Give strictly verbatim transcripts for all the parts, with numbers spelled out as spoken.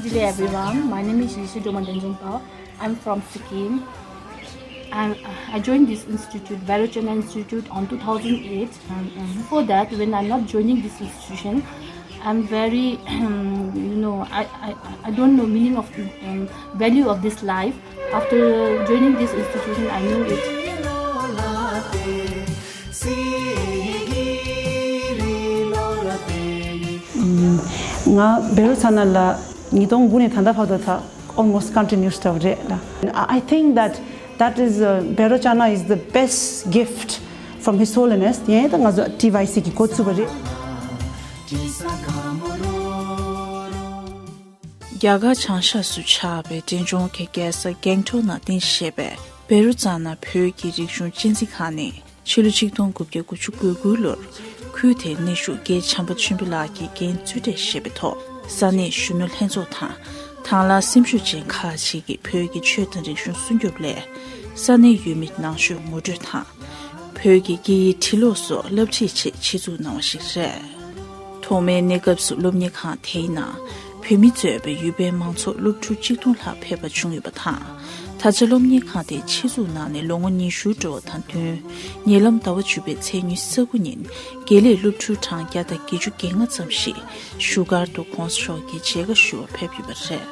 Good day everyone, my name is Rishi Doman Denjong Pao. I'm from Sikkim. I'm, I joined this institute, Vairocana Institute, on two thousand eight. And, and before that, when I'm not joining this institution, I'm very, you know, I, I, I don't know meaning of um, value of this life. After joining this institution, I know it. ང་བེ་རོ་ཚ་ན་ལ་ཉིས་སྟོང་དགུ་ནས་ད་ལྟ་བར་དུ་ད་almost continuous འདྲ་བ་རེད་ལ། I think that that is uh, Bero Chana is the best gift from His Holiness. ཡང་ད་ང་ཚོ་ཊི་ཝའི་སི་གི་འགོ་བཙུགས་པ་རེད། རྒྱ་གར་བྱང་ཤར་སུ་ཆགས་པའི་འབྲས་ལྗོངས་ཀྱི་རྒྱལ་ས་སྒང་ཏོག་ནང་རྟེན་གཞི་བྱས་པའི་བེ་རུ་ཙ་ན་བོད་ཀྱི་རིག་གཞུང་གཅེས་འཛིན་ཁང་ནས་ཕྱི་ལོ་ཆིག་སྟོང་དགུ་བརྒྱ་དགུ་བཅུ་གོ་དགུ་ལོར་ཁུལ་དེའི་གནས་བཞུགས་རྒན་བྱམས་པ་ཆོས་འཕེལ་ལགས་ཀྱིས་འགན་གཙོ་གྲས་བཞེས་པའི་ཐོག་ས་གནས་གཞོན་ནུ་ལྷན་ཚོགས་དང་དང་བླངས་སེམས་ཤུགས་ཅན་ཁག་ཅིག་གིས་བོད་ཀྱི་ཆོས་དང་རིག་གཞུང་སྲུང་སྐྱོབ་སླད་ས་གནས་ཡུལ་མི་ནང་ཆོས་ངོ་སྤྲོད་དང་། བོད་ཀྱི་སྐད་ཡིག་འབྲི་ཀློག་སོགས་བསླབ་ཁྲིད་ཆེད་ཆེད་འཛུགས་གནང་བ་ཞིག་རེད། ཐོག་མའི་གནས་སྐབས་སུ་སློབ་གཉེར་ཁང་དེའི་ནང་བོད་མི་གཙོས་པའི་ཡུལ་པའི་མང་ཚོགས་སློབ་ཕྲུག་གཅིག་སྟོང་ལྷག་ཕེབས་པ་བྱུང་ཡོད་པ་དང་། ད་ཆ་སློབ་གཉེར་ཁང་དེ་ཆེད་འཛུགས་གནང་ནས་ལོ་ངོ་ཉི་ཤུ་འགྲོ་བ་དང་བསྟུན། ཉེ་ལམ་ཟླ་བ་བཅུ་པའི་ཚེས་ཉི་ཤུ་རྩ་དགུ་ཉིན་དགེ་ལས་སློབ་ཕྲུག་གྲངས་བརྒྱ་དང་བརྒྱད་ཅུ་གྱ་ལྔ་ཙམ་ཞིག་བཞུགས་སྒར་དུ་༸གོང་ས་མཆོག་གི་མཇལ་ཁ་ཞུ་བར་ཕེབས་ཡོད་པ་རེད།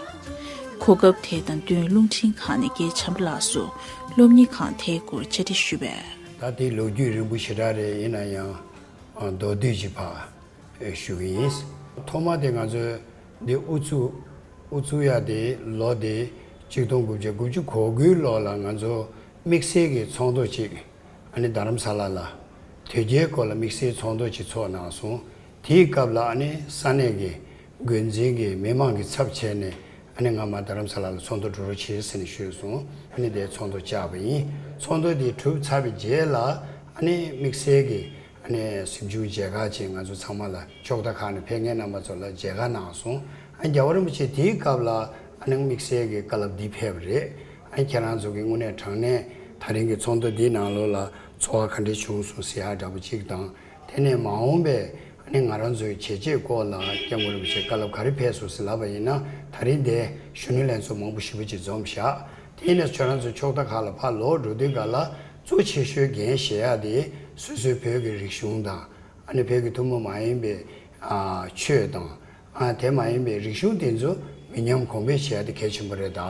གོ་སྐབས་དེ་དང་བསྟུན་རླུང་འཕྲིན་ཁང་ནས་རྒན་བྱམས་པ་ལགས་སུ་སློབ་གཉེར་ཁང་དེའི་སྐོར་བཅར་འདྲི་ཞུས་པས། ད་དེ་ལོ་རྒྱུས་རིང་པོ་ཞེ་དྲག་རེད། ཡིན་ན་ཡང་མདོར་བསྡུས་ཅིག་ཕར་ཞུ་གི་ཡིན། ཐོག་མ་དེ་ང་ཚོས་འདི་དབུ་ཚུགས་དབུ་ཚུགས་ཡ་དེ་ལོ་དེ་ཆིག་སྟོང་དགུ་བརྒྱ་དགུ་བཅུ་གོ་དགུའི་ལོ་ལ་ང་ཚོ་དམིགས་བསལ་གྱི་ཚོགས་འདུ་ཅིག་ཨ་ནི་རྡ་རམ་ས་ལ་ལ་དོལ་རྒྱལ་སྐོར་ལ་དམིགས་བསལ་ཚོགས་འདུ་ཅིག་ཚོགས་གནང་སོང་། དེའི་སྐབས་ལ་ཨ་ནི་ས་གནས་ཀྱི་འགོ་འཛིན་གྱི་མི་མང་གི་ཚབ་བྱས་ནས་ཨ་ནི་ང་མར་རྡ་རམ་ས་ལ་ལ་ཚོགས་འདུ་འགྲོ་རོགས་བྱེད་ཟེར་ནས་ཞུས་སོང་། ཨ་ནི་དེ་ཚོགས་འདུ་བཅར་བ་ཡིན། ཚོགས་འདུ་དེ་གྲུབ་ཚར་བའི་རྗེས་ལ་ཨ་ནི་དམིགས་བསལ་གྱི་ཨ་ནི་གཟིམ་ཆུང་མཇལ་ཁ་ཅིག་ང་ཚོ་ཚང་མ་ལ་ཕྱོགས་མཐའ་ཁག་ནས་ཕེབས་མཁན་རྣམ་པ་ཚོ་ལ་མཇལ་ཁ་གནང་སོང་། ཨ་ནི་རྒྱལ་བ་རིན་པོ་ཆེ་དེའི་སྐབས་ལ་ཨ་ནི་དམིགས་བསལ་གྱི་བཀའ་སློབ་འདི་ཕེབས་པ་རེད། ཨ་ནི་ཁྱེད་རང་ཚོ་གི་དངོས་གནས་དྲང་གནས་ད་རིང་གི་ཚོགས་འདུ་འདིའི་ནང་ལོགས་ལ་ཚོར་བ་ག་འདྲ་བྱུང་སོང་ཟེར་ཡག་འདྲ་པོ་གཅིག་དང་། དེ་ནས་མ་འོངས་པའི་ཨ་ནི་ང་རང་ཚོའི་བྱས་རྗེས་སྐོར་ལ་སྐྱབས་མགོན་རིན་པོ་ཆེ་བཀའ་སློབ་ག་རེ་ཕེབས་སོང་ཟེར་ལབ་པ་ཡིན་ན། ད་རིང་འདིར་གཞོན་ནུ་ལྷན་ཚོགས་མང་པོ་ཞེ་པོ་ཅིག་འཛོམས་བཞག་དེ་ནས་ཁྱོད་རང་ཚོ་ཕྱོགས་མཐའ་ཁག་ལ་ཕར་ལོག་འགྲོ་དུས་ག་ལ་གཙོ་ཆེ་ཤོས་འགན་བཞེས་ཡག་དེ་སོ་སོའི་བོད་ཀྱི་རིག་གཞུང་དང་ཨ་ནི་བོད་ཀྱི་ཐུན་མོང་མ་ཡིན་པའི་ཆོས་དང་། ཨ་དེ་མ་ཡིན་པའི་རིག་གཞུང་དེ་ཚོ་མི་ཉམས་གོང་འཕེལ་བྱེད་ཡ་དེ་གལ་ཆེན་པོ་རེད་ད།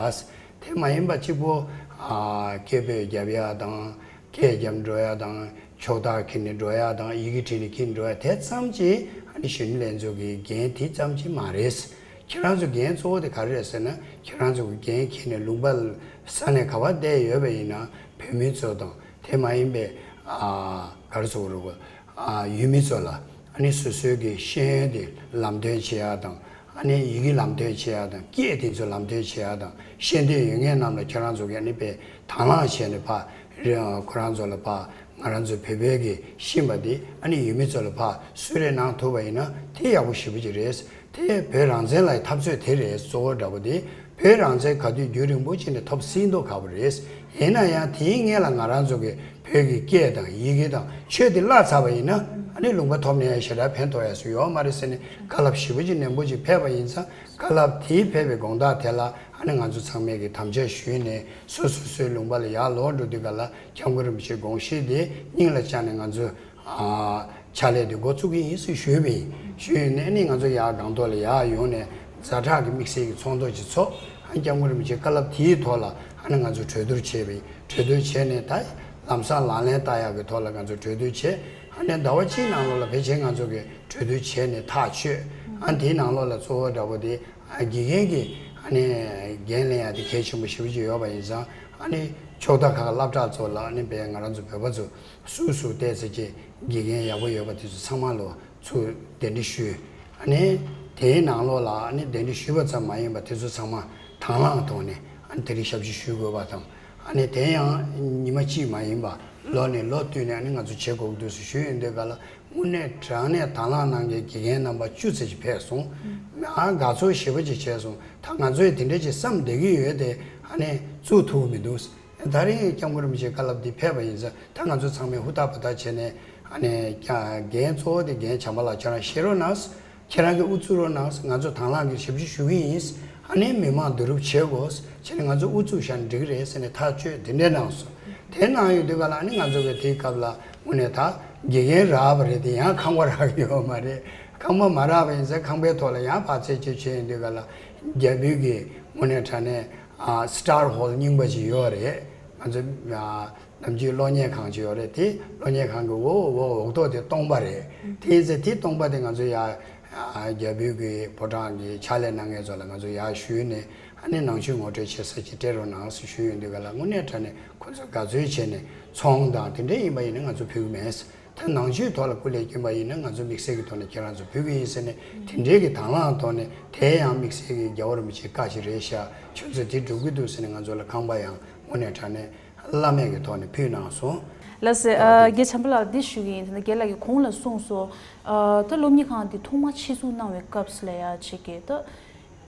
དེ་མ་ཡིན་པ་གཅིག་པོ་ཨ་སྐད་འབོད་རྒྱབ་ཡ་དང་། སྐད་རྒྱབ་འགྲོ་ཡ་དང་། ཕྱོགས་བདག་འཁྱེར་ནས་འགྲོ་ཡ་དང་། ཡི་གེ་བྲིས་ནས་འཁྱེར་འགྲོ་ཡ་དེ་ཙམ་གྱིས་ཨ་ནི་གཞོན་ནུ་ལྷན་ཚོགས་ཀྱི་འགན་དེ་ཙམ་གྱིས་མ་རེད། ཁྱེད་རང་ཚོ་འགན་གཙོ་བོ་དེ་ག་རེ་རེད་ཟེར་ན། ཁྱེད་རང་ཚོ་གི་འགན་འཁྱེར་ནས་ལུང་པ་ས་གནས་ག་པར་བསྡད་ཡོད་པ་ཡིན་ན་བོད་མི་ཚོ་དང་། དེ་མ་ཡིན་པའི་ཨ་ག་རེ་ཟེར་དགོས་རེད། ཨ་ཡུལ་མི་ཚོ་ལ་ཨ་ནི་སོ་སོའི་གི་ཤེས་ཡོན་དེ་ལམ་སྟོན་བྱེད་ཡག་དང་། ཨ་ནི་ཡི་གེ་ལམ་སྟོན་བྱེད་ཡག་དང་། སྐད་དེ་ཚོ་ལམ་སྟོན་བྱེད་ཡག་དང་། ཤེས་འདོད་ཡོད་མཁན་རྣམས་ལ་ཁྱེད་རང་ཚོ་གི་ཨ་ནི་དཔེ་དང་བླངས་བྱས་ནས་ཕར་རེ་ཁོ་རང་ཚོ་ལ་ཕར་ང་རང་ཚོ་བོད་པའི་གི་ཤེས་པ་དེ་ཨ་ནི་ཡུལ་མི་ཚོ་ལ་ཕར་གསོལ་རས་གནང་ཐུབ་པ་ཡིན་ན་དེ་ཡག་པོ་ཞེ་པོ་ཅིག་རེད། དེ་བོད་རང་བཙན་ལ་འཐབ་རྩོད་དེ་རེད། གཙོ་བོ་འདྲ་པོ་དེ་བོད་རང་བཙན་ག་དུས་རྒྱུན་རིང་པོ་ཅིག་ནས་ཐོབ་སྲིད་མདོག་ཁ་པོ་རེད། ཡིན་ན་ཡང་དེའི་སྔོན་ལ་ང་རང་ཚོ་གི་བོད་ཀྱི་སྐད་དང་ཡི་གེ་དང་ཆོས་དེ་བརླག་ཚར་བ་ཡིན་ན་ཨ་ནི་ལུང་པ་ཐོབ་ནས་ཞེ་དྲག་ཕན་ཐོགས་ཡ་སུ་ཡོད་མ་རེད་ཟེར་ནས་བཀའ་སློབ་ཞེ་པོ་ཅིག་ནན་པོ་ཅིག་ཕེབས་པ་ཡིན་ཙང་། བཀའ་སློབ་དེའི་ཕེབས་པའི་དགོང་དག་དེ་ལ་ཨ་ནི་ང་ཚོ་ཚང་མས་ཀྱི་དམ་བཅའ་ཞུས་ནས་སོ་སོ་སོའི་ལུང་པ་ལ་ཡར་ལོག་འགྲོ་དུས་ག་ལ་སྐྱབས་མགོན་རིན་པོ་ཆེའི་དགོངས་གཞི་དེ་སྙིང་ལ་བཅངས་ནས་ང་ཚོས་ཕྱག་ལས་དེ་འགོ་བཙུགས་ཀྱི་ཡིན་ཟེར་ཞུས་པ་ཡིན། ཞུས་ནས་ཨ་ནི་ང་ཚོ་ཡར་སྒང་ཏོག་ལ་ཡར་ཡོང་ནས་ཛ་དྲག་གི་དམིགས་བསལ་གྱི་ཚོགས་འདུ་ཅིག་ཚོགས། ཨ་ནི་སྐྱབས་མགོན་རིན་པོ་ཆེའི་བཀའ་སློབ་དེའི་ཐོག་ལ་ཨ་ནི་ང་ཚོ་གྲོས་བསྡུར་བྱས་པ་ཡིན། གྲོས་བསྡུར་བྱས་ནས་ད་ལམ་སང་ལག་ལེན་བསྟར་ཡག་གི་ཐོག་ལ་ང་ཚོ་གྲོས་བསྡུར་བྱས། ཨ་ནི་ཟླ་བ་གཅིག་ནང་ལོགས་ལ་ཕལ་ཆེར་ང་ཚོ་གི་གྲོས་བསྡུར་བྱས་ནས་ཐག་ཆོད། ཨ་ནི་དེའི་ནང་ལོགས་ལ་གཙོ་བོ་འདྲ་པོ་དེ་ཨ་དགེ་རྒན་གྱི་ཨ་ནི་འགན་ལེན་ཡག་དེ་གལ་ཆེན་པོ་ཞེ་པོ་ཅིག་ཡོད་པ་ཡིན་ཙང་། ཨ་ནི་ཕྱོགས་མཐའ་ཁག་སློབ་གྲྭ་ཚོ་ལ་ཨ་ནི་དཔེ་ང་རང་ཚོ་བོད་པ་ཚོ་སུ་སུ་བལྟས་ཚེ་ཀྱི་དགེ་རྒན་ཡག་པོ་ཡོད་པ་དེ་ཚོ་ཚང་མ་ལོ་ཚུར་གདན་འདྲེན་ཞུས། ཨ་ནི་དེའི་ནང་ལོགས་ལ་ཨ་ནི་གདན་འདྲེན་ཞུས་པ་ཙམ་མ་ཡིན་པར་དེ་ཚོ་ཚང་མ་དང་བླངས་ཐོག་ནས་ཨ་ནི་དེ་རིང་ཞབས་ཕྱི་ཞུ་དགོས་པ་དང་། ཨ་ནི་དེ་ཡང་ཉི་མ་གཅིག་མ་ཡིན་པ་ལོ་ནས་ལོ་བསྟུད་ནས་ཨ་ནི་ང་ཚོ་བྱེད་དགོས་ཀྱི་འདུག་ཟེར་ཞུས་ཡོང་དུས་ག་ལ་དངོས་གནས་དྲང་གནས་དང་བླངས་གནང་མཁན་དགེ་རྒན་རྣམ་པ་བཅུ་ཙམ་ཞིག་ཕེབས་སོང་། ཨ་དགའ་ཚོར་ཞེ་པོ་ཅིག་བྱས་སོང་། ད་ང་ཚོས་དེ་འདྲ་ཅིག་བསམ་བསྡད་ཀྱི་ཡོད་དེ་ཨ་ནི་བཙུགས་ཐུབ་ཀྱི་མི་འདུག་ད་རིང་སྐྱབས་མགོན་རིན་པོ་ཆེའི་བཀའ་སློབ་འདི་ཕེབས་པ་ཡིན་ཙང་ད་ང་ཚོ་ཚང་མས་ཧུར་ཐག་བུ་ཐག་བྱས་ནས་ཨ་ནི་ཀྱང་འགན་གཙོ་བོ་དེ་རྒན་བྱམས་པ་ལགས་ཁྱེད་རང་བཞེས་རོགས་གནང་། ཁྱེད་རང་གིས་དབུ་བཙུགས་རོགས་གནང་། ང་ཚོ་དང་བླངས་ཀྱིས་ཞབས་ཕྱི་ཞུ་གི་ཡིན། ཨ་ནི་མི་མང་བསྡུ་རུབ་བྱེད་དགོས། བྱས་ནས་ང་ཚོ་དབུ་བཙུགས་བཞག་ན་འགྲིག་གི་རེད་ཟེར་ནས་ཐག་གཅོད་དེ་འདྲས་གནང་སོང་། དེ་གནང་ཡོང་དུས་ག་ལ་ཨ་ནི་ང་ཚོ་གི་དེའི་སྐབས་ལ་དངོས་གནས་ད་དགེ་རྒན་རག་པ་རེད་དེ། ཡང་ཁང་པ་རག་གི་ཡོད་མ་རེད། ཁང་པ་མ་རག་པ་ཡིན་ཙང་ཁང་པའི་ཐོག་ལ་ཡང་བར་ཆད་ཅིག་བྱས་ཡོང་དུས་ག་ལ་རྒྱ་བོད་ཀྱི་དངོས་གནས་དྲང་གནས་ཨ་Star Hall རྙིང་པ་ཅིག་ཡོད་རེད། ང་ཚོ་ཨ་ནམ་རྒྱུན་གློག་བརྙན་ཁང་ཅིག་ཡོད་རེད། དེ་གློག་བརྙན་ཁང་གི་འོག་འོག་འོག་ཐོག་དེ་སྟོང་པ་རེད། དེ་ཡིན་ཙང་དེ་སྟོང་པ་དེ་ང་ཚོ་ཡ་རྒྱ་བོད་ཀྱི་ཕོ་བྲང་གི་ཕྱག་ལས་གནང་མཁན་ཚོ་ལ་ང་ཚོ་ཡར་ཞུས་ནས། ཨ་ནི་ནང་ཆོས་ངོ་སྤྲོད་བྱེད་ས་ཅིག་སྤྲད་རོགས་གནང་ཟེར་ཞུས་ཡོང་དུས་ག་ལ་དངོས་གནས་དྲང་གནས་ཁོ་ཚོས་དགའ་ཚོར་བྱས་ནས་ཚོང་དང་དེ་འདྲ་ཡིན་པ་ཡིན་ན་ང་ཚོ་ཕུལ་གི་མེད། ད་ནང་ཆོས་ཐོག་ལ་སྐུ་ལས་བསྐྱོན་པ་ཡིན་ན་ང་ཚོ་དམིགས་བསལ་གྱི་ཐོག་ནས་ཁྱེད་རང་ཚོ་ཕུལ་གི་ཡིན་ཟེར་ནས་དེ་འདྲའི་གི་དང་བླངས་ཐོག་ནས། དེ་ཡང་དམིགས་བསལ་གྱི་རྒྱལ་བ་རིན་པོ་ཆེའི་བཀའ་ཞིག་རེད་ཤག་ཁྱོད་ཚོས་དེ་སྒྲུབ་ཀྱི་འདུག་ཟེར་ནས་ང་ཚོ་ལ་ཁང་པ་ཡང་དངོས་གནས་དྲང་གནས་བླ་མེད་ཀྱི་ཐོག་ནས་ཕུལ་གནང་སོང་། ལགས་སེ། ཨ་རྒན་བྱམས་པ་ལགས་འདི་ཞུ་གི་ཡིན། ད་ལྟ་རྒན་ལགས་ཀྱིས་གོང་ལ་གསུངས་སོང་། ཨ་ད་སློབ་གཉེར་ཁང་འདི་ཐོག་མ་ཆེད་འཛུགས་གནང་བའི་སྐབས་སུ་ལ་ཡ་ཅིག་གི་ད་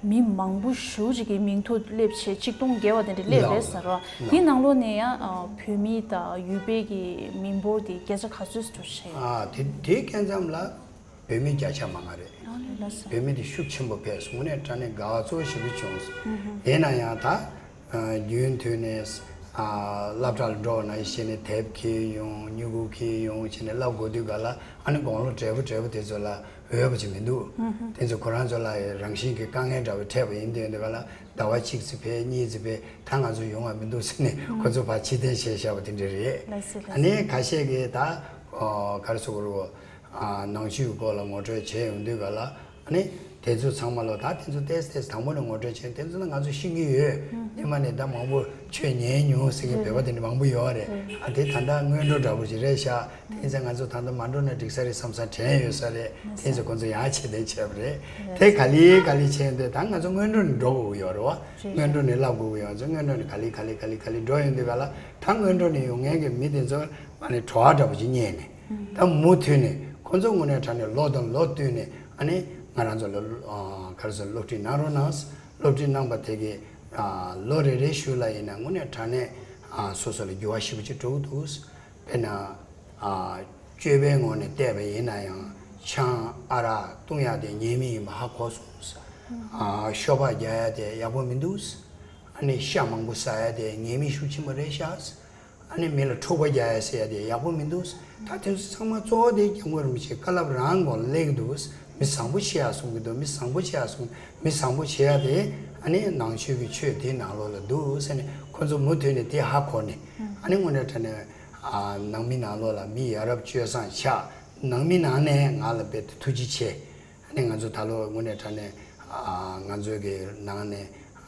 མི་མང་པོ་ཞེ་ཅིག་གི་མིང་ཐོ་སླེབས་བྱས་ཆིག་སྟོང་བརྒལ་བ་དེ་འདྲ་སླེབས་རེད་ཟེར་རོ། འདི་ནང་ལོགས་ནས་ཡང་ཨ་བོད་མི་དང་ཡུལ་པའི་གི་མི་འབོར་དེ་བརྒྱ་ཆ་ག་ཚོད་འགྲོ་བྱས། ཨ་དེ་དེ་སྐབས་ཙམ་ལ་བོད་མི་བརྒྱ་ཆ་མང་བ་རེད། ཨ་ལས་ལགས་སོ། བོད་མི་དེ་ཤུགས་ཆེན་པོ་ཕེབས་སོང་། དངོས་གནས་དྲང་གནས་དགའ་ཚོར་ཞེ་པོ་བྱུང་སོང་། ཡིན་ན་ཡང་ད་རྒྱུན་མཐུད་ནས་སློབ་གྲྭ་ལ་འགྲོ་བ་ནང་བཞིན་བྱས་ནས་དེབ་འཁྱེར་ཡོང་། སྨྱུ་གུ་འཁྱེར་ཡོང་བྱས་ནས་བསླབ་དགོས་དུས་ག་ལ་ཨ་ནི་དགུང་ལོ་བགྲེས་པོ་བགྲེས་པོ་དེ་ཚོ་ལ་འོས་པ་ཅིག་མི་འདུག་དེ་ཚོ་ཁོ་རང་ཚོ་ལ་རང་བཞིན་གྱི་དཀའ་ངལ་འདྲ་བོ་འཕྲད་པ་ཡིན་དུས་འདི་ག་ལ་ཟླ་བ་གཅིག་ཙམ་ཕེབས་གཉིས་ཙམ་ཕེབས། ད་ང་ཚོ་ཡོང་བ་མི་འདུག་ཟེར་ནས་ཁོ་ཚོ་ཕར་ཕྱིར་འཐེན་བྱས་བཞག་པ་དེ་འདྲ་རེད། ལགས་སེ་ལགས་སེ། ཨ་ནི་ཁ་ཤས་ཀྱིས་ད་ག་རེ་ཟེར་དགོས་རེད། ནང་ཆོས་སྐོར་ལ་ངོ་སྤྲོད་བྱས་ཡོང་དུས་ག་ལ་ཨ་ནི་དེ་ཚོ་ཚང་མ་ལ་ད་དེ་ཚོ་ཏོག་ཙམ་ཏོག་ཙམ་དང་པོ་ནས་ངོ་སྤྲོད་བྱས། དེ་ཚོ་ན་ང་ཚོ་ཤེས་ཀྱི་ཡོད། སྔོན་མ་ནས་ད་མང་པོ་ཆོས་ཉན་མྱོང་ཟེར་མཁན་བོད་པ་དེ་འདྲ་མང་པོ་ཡོད་རེད། ཨ་དེ་ད་ལྟ་སྔོན་འགྲོ་འདྲ་པོ་ཞིག་རེད་ཤག་དེ་ཡིན་ཙང་ང་ཚོ་ད་ལྟ་མ་འགྲོ་ན་འགྲིག་ས་རེད་བསམ་ས་དྲན་ཡོད་ས་རེད། དེ་ཚོ་ཁོ་ཚོ་ཡང་ཕྱིར་འཐེན་བྱས་པ་རེད། དེ་ག་ལེ་ག་ལེ་བྱས་ཡོང་དུས་ད་ང་ཚོ་སྔོན་འགྲོ་ནས་འགྲོ་དགོས་ཀྱི་ཡོད་རེད་བ། སྔོན་འགྲོ་ནས་བསླབ་དགོས་ཀྱི་ཡོད། ང་ཚོ་སྔོན་འགྲོ་ནས་ག་ལེ་ག་ལེ་ག་ལེ་ག་ལེ་འགྲོ་ཡོང་དུས་ག་ལ་ད་སྔོན་འགྲོ་ནས་ཡོང་མཁན་གྱི་མི་དེ་ཚོ་ཨ་ནི་བྲོ་བ་འདྲ་པོ་ཅིག་རྙེད་ནས། ད་མུ་མཐུད་ནས་ཁོ་ཚོ་དངོས་གནས་དྲང་གནས་ལོ་དང་ལོ་བསྟུད་ནས་ཨ་ནི་ང་རང་ཚོ་ལ་ག་རེ་ཟེར་སློབ་ཁྲིད་གནང་རོགས་གནང་། སློབ་ཁྲིད་གནང་པ་དེ་གིས་ལོ་རེ་རེའི་གཞུག་ལ་ཡིན་ན་དངོས་གནས་དྲང་གནས་སོ་སོ་ལ་འགྱུར་བ་ཞེ་པོ་ཅིག་འགྲོ་གི་འདུག་དཔེར་ན། སྤྱོད་པའི་ངོས་ནས་བལྟས་པ་ཡིན་ན་ཡང་ཆང་ཨ་རག་བཏུང་ཡག་དེ་ཉེས་དམིགས་ཡིན་པ་ཧ་གོ་སོང་། ཤོ་སྦག་རྒྱག་ཡག་དེ་ཡག་པོ་མི་འདུག་ཨ་ནི་ཤ་མང་པོ་ཟ་ཡག་དེ་ཉེས་དམིགས་ཤུགས་ཆེན་པོ་རེད་ཤག་ཨ་ནི་མི་ལ་འཁྲུག་པ་རྒྱག་ཡག་ཟེར་ཡག་དེ་ཡག་པོ་མི་འདུག་ད་དེ་ཚོ་ཚང་མ་གཙོ་བོ་དེ་སྐྱབས་མགོན་རིན་པོ་ཆེའི་བཀའ་སློབ་རང་མགོ་ལ་སླེབས་ཀྱི་འདུག་མི་བཟང་པོ་བྱེད་ཡག་གསུང་གི་འདུག་མི་བཟང་པོ་བྱེད་ཡག་གསུང་། མི་བཟང་པོ་བྱེད་ཡག་དེ་ཨ་ནི་ནང་ཆོས་ཀྱི་ཆོས་དེའི་ནང་ལོགས་ལ་འདུག་ཟེར་ནས་ཁོ་ཚོ་མུ་མཐུད་ནས་དེ་ཧ་གོ་ནས་ཨ་ནི་དངོས་གནས་དྲང་གནས། ནང་མི་ནང་ལོགས་ལ་མི་ཡ་རབས་སྤྱོད་བཟང་ཆགས། ནང་མི་ནང་ནས་ང་ལ་རྦད་དེ་ཐུགས་རྗེ་ཆེ། ཨ་ནི་ང་ཚོ་ད་ལོ་དངོས་གནས་དྲང་གནས་ང་ཚོའི་གི་ནང་ནས་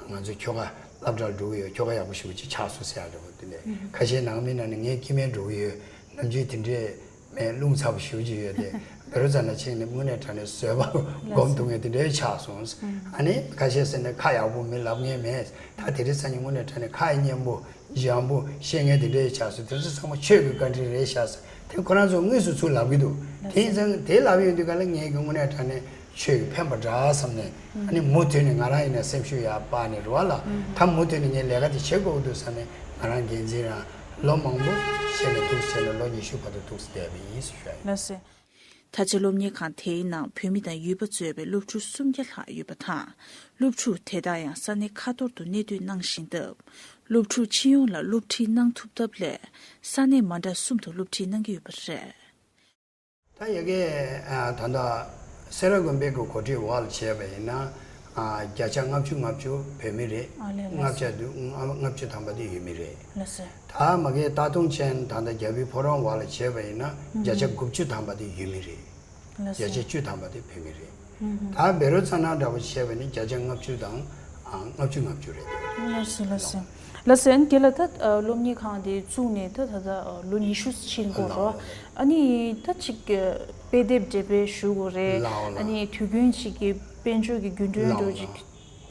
ང་ཚོ་ཁྱོ་ག་སློབ་གྲྭར་འགྲོ་གི་ཡོད། ཁྱོ་ག་ཡག་པོ་ཞེ་པོ་ཅིག་ཆགས་སོང་ཟེར་ཡག་འདྲ་པོ་དེ་འདྲ། ཁ་ཤས་ནང་མི་ནང་ནས་ངའི་སྐྱེ་དམན་འགྲོ་གི་ཡོད། ནམ་རྒྱུན་དེ་འདྲས་མེད། རླུང་ཚ་པོ་ཞེ་པོ་ཅིག་ཡོད་དེ། བེ་རོ་ཙ་ན་ཆེན་ནས་དངོས་གནས་དྲང་གནས་བཟོད་པ་སྒོམ་ཐུབ་མཁན་དེ་འདྲའི་ཆགས་སོང་། ཨ་ནི་ཁ་ཤས་ཟེར་ནས་ཁ་ཡག་པོ་མི་ལབ་མཁན་མེད། ད་དེ་རིང་སང་ཉིན་དངོས་གནས་དྲང་གནས་ཁ་སྙན་པོ་འཇམ་པོ་བཤད་མཁན་དེ་འདྲའི་ཆགས་སོང་། དེ་ཚོ་ཚང་མ་ཆོས་ཀྱི་བཀའ་དྲིན་རེད་ཤག་ཟེར་དེ་ཁོ་རང་ཚོ་དངོས་སུ་ཚུར་ལབ་ཀྱི་འདུག་དེ་ཡིན་ཙང་དེ་ལབ་ཡོང་དུས་ག་ལ་ངས་ཀྱི་དངོས་གནས་དྲང་གནས་ཆོས་ཀྱི་ཕན་པ་འདྲ་བསམ་ནས། ཨ་ནི་མུ་མཐུད་ནས་ང་རང་ཡིན་ན་སེམས་ཤུགས་ཡར་སྤར་ནས་རེད་བ་ལ། ད་མུ་མཐུད་ནས་ངས་ལས་ཀ་དེ་བྱེད་དགོས་ཀྱི་འདུག་བསམ་ནས་ང་རང་འགན་འཛིན་རང་ལོ་མང་པོ་བྱས་ནས་འདུག་བྱས་ནས་ལོ་ཉི་ཤུ་བར་དུ་འདུག་བསྡད་པ་ཡིན་ཟེར་ཞུ་ཡ་ཡིན། ལགས་སེ། ད་ཆ་སློབ་གཉེར་ཁང་དེའི་ནང་བོད་མི་དང་ཡུལ་པ་གཙོས་པའི་སློབ་ཕྲུག་སུམ་བརྒྱ་ལྷག་ཡོད་པ་དང་། སློབ་ཕྲུག་དེ་དག་ཡང་ས་གནས་ཁ་ཐོར་དུ་གནས་སྡོད་གནང་བཞིན་སྟབས། སློབ་ཕྲུག་སྤྱི་ཡོངས་ལ་སློབ་ཁྲིད་གནང་ཐུབ་ཐབས་སླད། ས་གནས་མ་འདྲ་གསུམ་དུ་སློབ་ཁྲིད་གནང་གི་ཡོད་པ་རེད། ད་ཡ་གི་ད་ལྟ་སེ་ར་དགོན་པའི་གི་གོ་སྒྲིག་འོག་ལ་བྱས་པ་ཡིན་ན། བརྒྱ་ཆ་ལྔ་བཅུ་ལྔ་བཅུ་བོད་མི་རེད། ཨ་ལས་ལགས་ལྔ་བཅུ་དུ་ལྔ་བཅུ་ཐམ་པ་དེ་ཡུལ་མི་རེད། ལགས་སེ། ད་མ་གི་ལྟ་སྟངས་ཅན་ད་ལྟ་རྒྱ་བོད་ཕོ་བྲང་འོག་ལ་བྱས་པ་ཡིན་ན་བརྒྱ་ཆ་དགུ་བཅུ་ཐམ་པ་དེ་ཡུལ་མི་རེད། ལགས་སེ། བརྒྱ་ཆ་བཅུ་ཐམ་པ་དེ་བོད་མི་རེད། ད་བེ་རོ་ཙ་ན་འདྲ་པོ་བྱས་པ་ནི་བརྒྱ་ཆ་ལྔ་བཅུ་དང་ལྔ་བཅུ་ལྔ་བཅུ་རེད། ལགས་སོ་ལགས་སོ། ལགས་སོ། ཨ་ནི་རྒན་ལགས་ད་སློབ་གཉེར་ཁང་དེ་བཙུགས་ནས་ད་ད་ལོ་ཉི་ཤུ་ཕྱིན་འགྲོ་རོ། ཨ་ནི་ད་ཅིག་དཔེ་དེབ་འགྲེམས་སྤེལ་ཞུ་དགོས་རེད། ཨ་ནི་དུས་རྒྱུན་ཅིག་གི་དཔལ་འབྱོར་གྱི་རྒྱུན་གྲོན་འགྲོ་ཅིག་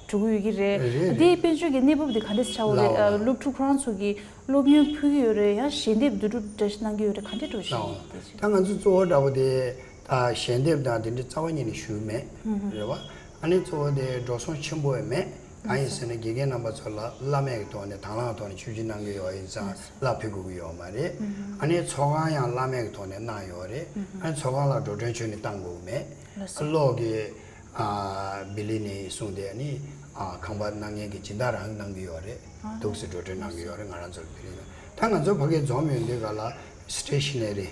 འགྲོ་གི་ཡོད་ཀྱི་རེད། རེད་རེད། དེའི་དཔལ་འབྱོར་གྱི་གནས་བབ་དེ་ག་འདྲས་ཆགས་ཡོད་རེད། སློབ་ཕྲུག་ཁོ་རང་ཚོ་གི་སློབ་ཡོན་ཕུལ་གྱི་ཡོད་རེད། ཡང་ཞལ་འདེབས་བསྡུ་རུབ་འདྲ་ཞིག་གནང་གི་ཡོད་རེད། ག་འདྲས་འགྲོ་བཞིན་ཡོད་དེ། ད་ང་ཚོ་གཙོ་བོ་འདྲ་པོ་དེ་ད་ཞལ་འདེབས་དང་དེ་འདྲའི་རྩ་བ་ཉིད་ནས་ཞུས་མེད། རེད་བ། ཨ་ནི་གཙོ་བོ་དེ་འགྲོ་སོང་ཆེན་པོ་ཡང་མེད། གང་ཡིན་ཟེར་ན་དགེ་རྒན་རྣམ་པ་ཚོ་ལ་བླ་མེད་ཀྱི་ཐོག་ནས་དང་བླངས་ཐོག་ནས་ཆོས་ཞུ་གནང་གི་ཡོད་ཡིན་ཙང་བླ་ཕུལ་དགོས་ཀྱི་ཡོད་མ་རེད། ཨ་ནི་ཚོགས་ཁང་ཡང་བླ་མེད་ཀྱི་ཐོག་ནས་གནང་ཡོད་རེད། ཨ་ནི་ཚོགས་ཁང་ལ་འགྲོ་གྲོན་ཁྱོན་ནས་བཏང་དགོས་ཀྱི་མེད། གློག་གི་ཨ་བི་ལི་ནས་བཟུང་སྟེ་ཨ་ནི་ཨ་ཁང་པ་གནང་མཁན་གྱི་སྦྱིན་བདག་རང་གནང་གི་ཡོད་རེད། འདུག་སེ་འགྲོ་གྲོན་གནང་གི་ཡོད་རེད། ང་རང་ཚོར་བི་ལི་ན་ད་ང་ཚོ་ཕ་གིར་འཛོམས་ཡོང་དུས་ག་ལ་སི་ཊེ་ཤི་ན་རི་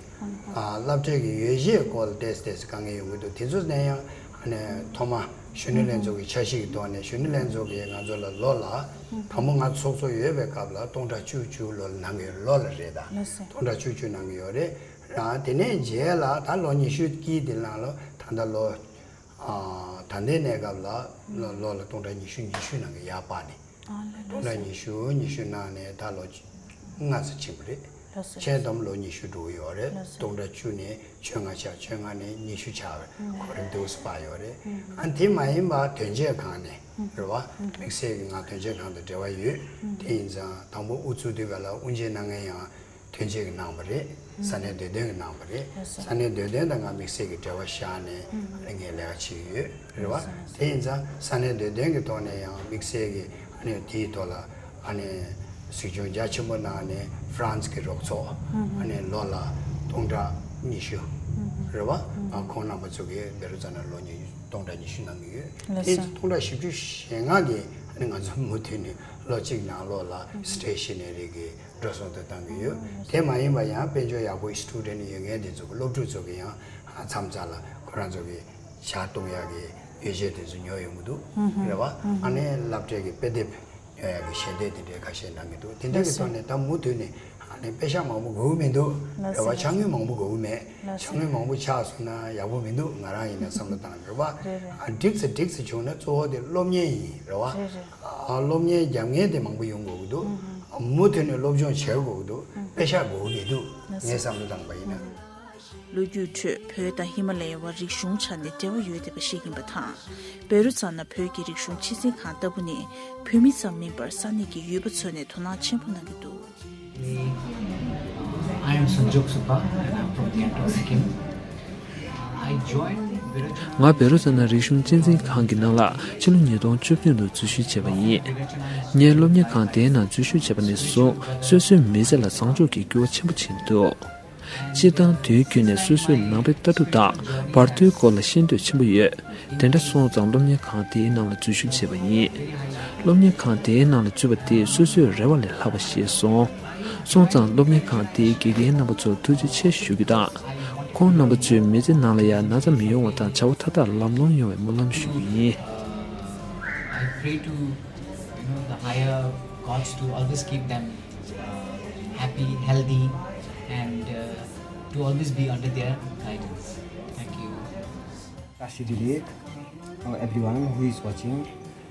ཨ་སློབ་གྲྭའི་གི་ཡོ་བྱད་སྐོར་ལ་ཏོག་ཙམ་ཏོག་ཙམ་དཀའ་ངལ་ཡོང་གི་འདུག་དེ་ཚོ་ནས་ཡང་ཨ་ནི་ཐོག་མ་གཞོན་ནུ་ལྷན་ཚོགས་ཀྱི་འཆར་གཞི་གི་ཐོག་ནས་གཞོན་ནུ་ལྷན་ཚོགས་ཀྱིས་ང་ཚོ་ལ་ལོ་ལ་དང་པོ་ང་ཚོགས་གཙོ་ཡོད་པའི་སྐབས་ལ་སྟོང་ཕྲག་བཅུ་བཅུ་ལོ་ལ་གནང་གི་ཡོད། ལོ་ལ་རེད་ད། སྟོང་ཕྲག་བཅུ་བཅུ་གནང་གི་ཡོད་རེད། རང་དེ་ནས་རྗེས་ལ་ད་ལོ་ཉི་ཤུ་དཀྱིལ་དེ་ནང་ལ་ད་ལྟ་ལོ་ཨ་ད་ལྟའི་གནས་སྐབས་ལ་ལོ་ལོ་ལ་སྟོང་ཕྲག་ཉི་ཤུ་ཉི་ཤུ་གནང་གི་ཡར་སྤར་ནས། སྟོང་ཕྲག་ཉི་ཤུ་ཉི་ཤུ་གནང་ནས་ད་ལོ་ལྔ་ཙམ་ཕྱིན་པ་རེད། ཆེན་དམ་ལོ་ཉི་ཤུ་འགྲོ་གི་ཡོད་རེད། སྟོང་ཕྲག་བཅུ་ནས་བཅོ་ལྔ་ཆགས། བཅོ་ལྔ་ནས་ཉི་ཤུ་ཆགས་པའི་གོ་རིམ་དེ་འདྲ་སྤར་ཡོད་རེད། ཨ་དེ་མ་ཡིན་པ་དོན་གཅོད་ཁང་ནས་རེད་བ། དམིགས་བསལ་གྱི་ང་དོན་གཅོད་ཁང་དང་འབྲེལ་བ་ཡོད། དེ་ཡིན་ཙང་དང་པོ་དབུ་བཙུགས་དུས་ག་ལ་དབུ་འབྱེད་གནང་མཁན་ཡང་དོན་གཅོད་ཀྱིས་གནང་བ་རེད། ས་གནས་སྡོད་དོན་གྱིས་གནང་བ་རེད། ས་གནས་སྡོད་དོན་དང་ང་དམིགས་བསལ་གྱི་འབྲེལ་བ་བཞག་ནས་ཨ་ནི་ངས་ལས་ཀ་བྱེད་ཀྱི་ཡོད་རེད་བ། དེ་ཡིན་ཙང་ས་གནས་སྡོད་དོན་གྱི་ཐོག་ནས་ཡང་དམིགས་བསལ་གྱི་ཨ་ནི་དེའི་ཐོག་ལ་ཨ་ནི་གཟིགས་སྐྱོང་རྒྱ་ཆེན་པོ་གནང་ནས་ཧྥ་རན་སི་གི་རོགས་ཚོགས་ཨ་ནི་ལོ་ལ་སྟོང་ཕྲག་ཉི་ཤུ་རེད་བ། ཨ་ཁོང་རྣམ་པ་ཚོ་གིས་འབད་རུང་ཙམ་ན་ལོ་ཉི་སྟོང་ཕྲག་ཉི་ཤུ་གནང་གི་ཡོད། དེ་ཡིན་ཙང་སྟོང་ཕྲག་བཞི་བཅུ་ཞེ་ལྔ་གིས་ཨ་ནི་ང་ཚོ་མུ་མཐུད་ནས་ལོ་གཅིག་ནང་ལོགས་ལ་སི་ཊེ་ཤི་ན་རི་གི་འགྲོ་སོང་དུ་བཏང་གི་ཡོད། དེ་མ་ཡིན་པ་ཡང་དཔལ་འབྱོར་ཡག་པོ་སི་ཊུ་ཌེན་ཊི་ཡོད་མཁན་དེ་ཚོ་གི་སློབ་ཕྲུག་ཚོ་གི་ཡང་མཚམས་མཚམས་ལ་ཁོ་རང་ཚོ་གི་ཇ་བཏུང་ཡག་གི་ཡོ་བྱད་དེ་ཚོ་ཉོ་ཡོང་གི་འདུག་རེད་བ། ཨ་ནི་སློབ་གྲྭའི་གི་དཔེ་དེབ་ཉོ་ཡག་གི་ཞལ་འདེབས་དེ་འདྲའི་ཁ་ཤས་གནང་གི་འདུག་དེ་འདྲ་གི་ཐོག་ནས་ད་མུ་མཐུད་ནས་ཨ་ནི་པེ་ཤག་མང་པོ་དགོས་ཀྱི་མི་འདུག་རེད་བ། ཕྱག་དངུལ་མང་པོ་དགོས་ཀྱི་མེད། ཕྱག་དངུལ་མང་པོ་ཆགས་སོང་ན་ཡག་པོ་མི་འདུག་ང་རང་ཡིན་ན་བསམ་བློ་བཏང་། རེད་བ། ཨ་འགྲིག་ཙམ་འགྲིག་ཙམ་བྱུང་ན་གཙོ་བོ་དེ་སློབ་གཉེར་ཡིན། རེད་བ། ཨ་སློབ་གཉེར་རྒྱབ་གཉེར་དེ་མང་པོ་ཡོང་དགོས་ཀྱི་འདུག་མུ་མཐུད་ནས་སློབ་སྦྱོང་བྱེད་དགོས་ཀྱི་འདུག་པེ་ཤག་དགོས་ཀྱི་མི་འདུག་ངས་བསམ་བློ་བཏང་པ་ཡིན་ན། ལོ་རྒྱུས་ཁྲོད་བོད་དང་ཧི་མ་ལ་ཡའི་བར་རིག་གཞུང་ཆ་ནས་འབྲེལ་བ་ཡོད་བསྡད་པ་ཞིག་ཡིན་པ་དང་། འབད་རུང་ཙམ་ན་བོད་ཀྱི་རིག་གཞུང་ཆེད་འཛིན་ཁང་ལྟ་བུ་ནི་བོད་མི་ཙམ་མིན་པར་ས་གནས་ཀྱི་ཡུལ་པ་ཚོ་ནས་དོ་སྣང་ཆེན་པོ་གནང་གི་འདུག I am Sanjog Supa and I'm from Gangtok, Sikkim. I joined Virachan. ང་བེ་རོ་ཙ་ན་རིག་གཞུང་གཅེས་འཛིན་ཁང་གི་ནང་ལ་ཕྱི་ལོ་ཉིས་སྟོང་བཅུ་བདུན་ལོར་འཛུལ་ཞུགས་བྱས་པ་ཡིན། ངས་སློབ་གཉེར་ཁང་དེའི་ནང་འཛུལ་ཞུགས་བྱས་པ་ནས་བཟུང་སོ་སོའི་མི་ཚེ་ལ་བཟང་ཕྱོགས་ཀྱི་འགྱུར་བ་ཆེན་པོ་ཕྱིན་འདུག་སྤྱིར་བཏང་དུས་རྒྱུན་ནས་སོ་སོའི་ནང་པའི་ལྟ་གྲུབ་དང་བར་དོའི་སྐོར་ལ་ཤེས་འདོད་ཆེན་པོ་ཡོད། དེ་འདྲ་སོང་ཙང་སློབ་གཉེར་ཁང་དེའི་ནང་ལ་འཛུལ་ཞུགས་བྱས་པ་ཡིན། སློབ་གཉེར་ཁང་དེའི་ནང་ལ་འཛུལ་བ་དེ་སོ་སོའི་རེ་བ་ལས་ལྷག་པ་ཞིག་སོང་། སོང་ཙང་སློབ་གཉེར་ཁང་དེའི་དགེ་རྒན་རྣམ་པ་ཚོར་ཐུགས་རྗེ་ཆེ་ཞུ་རྒྱུ་དང་། ཁོང་རྣམ་པ་ཚོའི་མི་ཚེ་ནང་ལ་ཡང་ན་ཚ་མི་ཡོང་བ་དང་བྱ་བ་མཐའ་དག་ལམ་ལྷོང་ཡོང་བའི་སྨོན་ལམ་ཞུ་རྒྱུ་ཡིན། I pray to, you know, the higher gods to always keep them uh, happy, healthy, and uh, to always be under their guidance. Thank you. Kashidile, uh, everyone who is watching.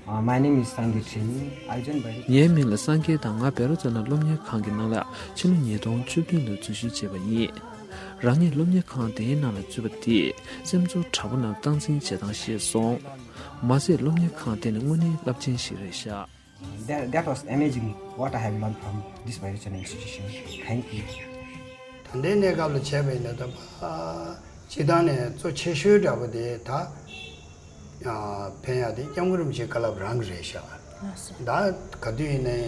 Uh, my name is Sangye Trimi. I joined by ངའི་མིང་ལ་སངས་རྒྱས་དང་། ང་བེ་རོ་ཙ་ན་སློབ་གཉེར་ཁང་གི་ནང་ལ་ཕྱི་ལོ་ཉིས་སྟོང་བཅུ་བདུན་ལོར་འཛུལ་ཞུགས་བྱས་པ་ཡིན། རང་ཉིད་སློབ་གཉེར་ཁང་དེའི་ནང་ལ་འཛུལ་བ་དེས་སེམས་ཚོར་དྲག་པོ་གནང་། སྟངས་འཛིན་བྱེད་སྟངས་ཤེས་སོང་། མ་ཟད་སློབ་གཉེར་ཁང་དེ་ནི་དངོས་གནས་རླབས་ཆེན་ཞིག་རེད་ཤག That, that was amazing what I have learned from this Vairocana institution. Thank you. ད་ལྟའི་གནས་སྐབས་ལ་བྱས་པ་ཡིན་ན་ད་ཕ་སྤྱི་བཏང་ནས་གཙོ་ཆེ་ཤོས་འདྲ་པོ་དེ་ད་ཨ་ཕན་ཡག་དེ་སྐྱབས་མགོན་རིན་པོ་ཆེའི་བཀའ་སློབ་རང་གི་རེད་ཤག་ད་ག་དུས་ཡིན་ནའི་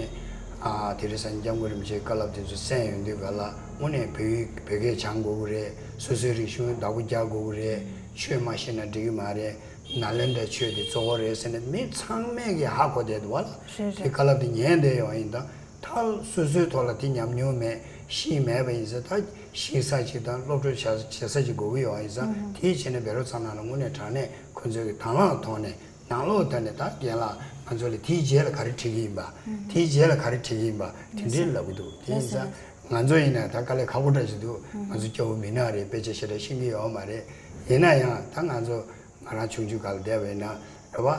ཨ་དེ་རིང་སང་ཉིན་སྐྱབས་མགོན་རིན་པོ་ཆེའི་བཀའ་སློབ་དེ་ཚོ་གསན་ཡོང་དུས་ག་ལ་དངོས་གནས་བོད་ཡིག་བོད་སྐད་སྦྱང་དགོས་ཀྱི་རེད། སོ་སོའི་རིག་གཞུང་བདག་པོ་རྒྱག་དགོས་ཀྱི་རེད། ཆོས་མ་ཤེས་ན་འགྲིག་གི་མ་རེད། ནཱ་ལེནྡྲའི་ཆོས་དེ་གཙོ་བོ་རེད་ཟེར་ནས་མི་ཚང་མས་ཀྱི་ཧ་གོ་བསྡད་འདུག་བ་ལ། རེད་རེད། དེ་བཀའ་སློབ་དེ་ཉན་བསྡད་ཡོད་ཡིན་ད། ད་སོ་སོའི་ཐོག་ལ་དེ་ཉམས་མྱོང་མེད་ཤེས་མེད་པ་ཡིན་ཙང་ད་ཤེས་ས་ཅིག་དང་སློབ་སྦྱོང་བྱ་བྱེད་ས་ཅིག་དགོས་ཀྱི་ཡོད་ཡིན་ཙང་། ཨུ་ཧུ། དེའི་ཆེད་ནས་བེ་རོ་ཚང་ནང་ལ་དངོས་གནས་དྲང་གནས་ཁོ་ཚོའི་གི་དང་བླངས་ཐོག་ནས་ནང་ལོགས་ཐོག་ནས་ད་རྒན་ལགས་ང་ཚོ་ལ་དེའི་རྗེས་ལ་ག་རེ་བྲིས་ཀྱི་ཡིན་པ། ཨུ་ཧུ། དེའི་རྗེས་ལ་ག་རེ་བྲིས་ཀྱི་ཡིན་པ་དེ་འདྲའི་ལབ་ཀྱི་འདུག་དེ་ཡིན་ཙང་ང་ཚོ་ཡིན་ན་ད་དཀའ་ལས་ཁག་པོ་འདྲ་ཞིག་འདུག་ང་ཚོ་སྐྱོ་བོ་མི་ནག་རེད། དཔེ་ཆ་ཞེ་དྲག་ཤེས་ཀྱི་ཡོད་མ་རེད། ཡིན་ན་ཡང་ད་ང་ཚོ་ང་རང་ཆུང་ཆུང་སྒང་ལ་བསྡད་པ་ཡིན་ན་རེད་བ།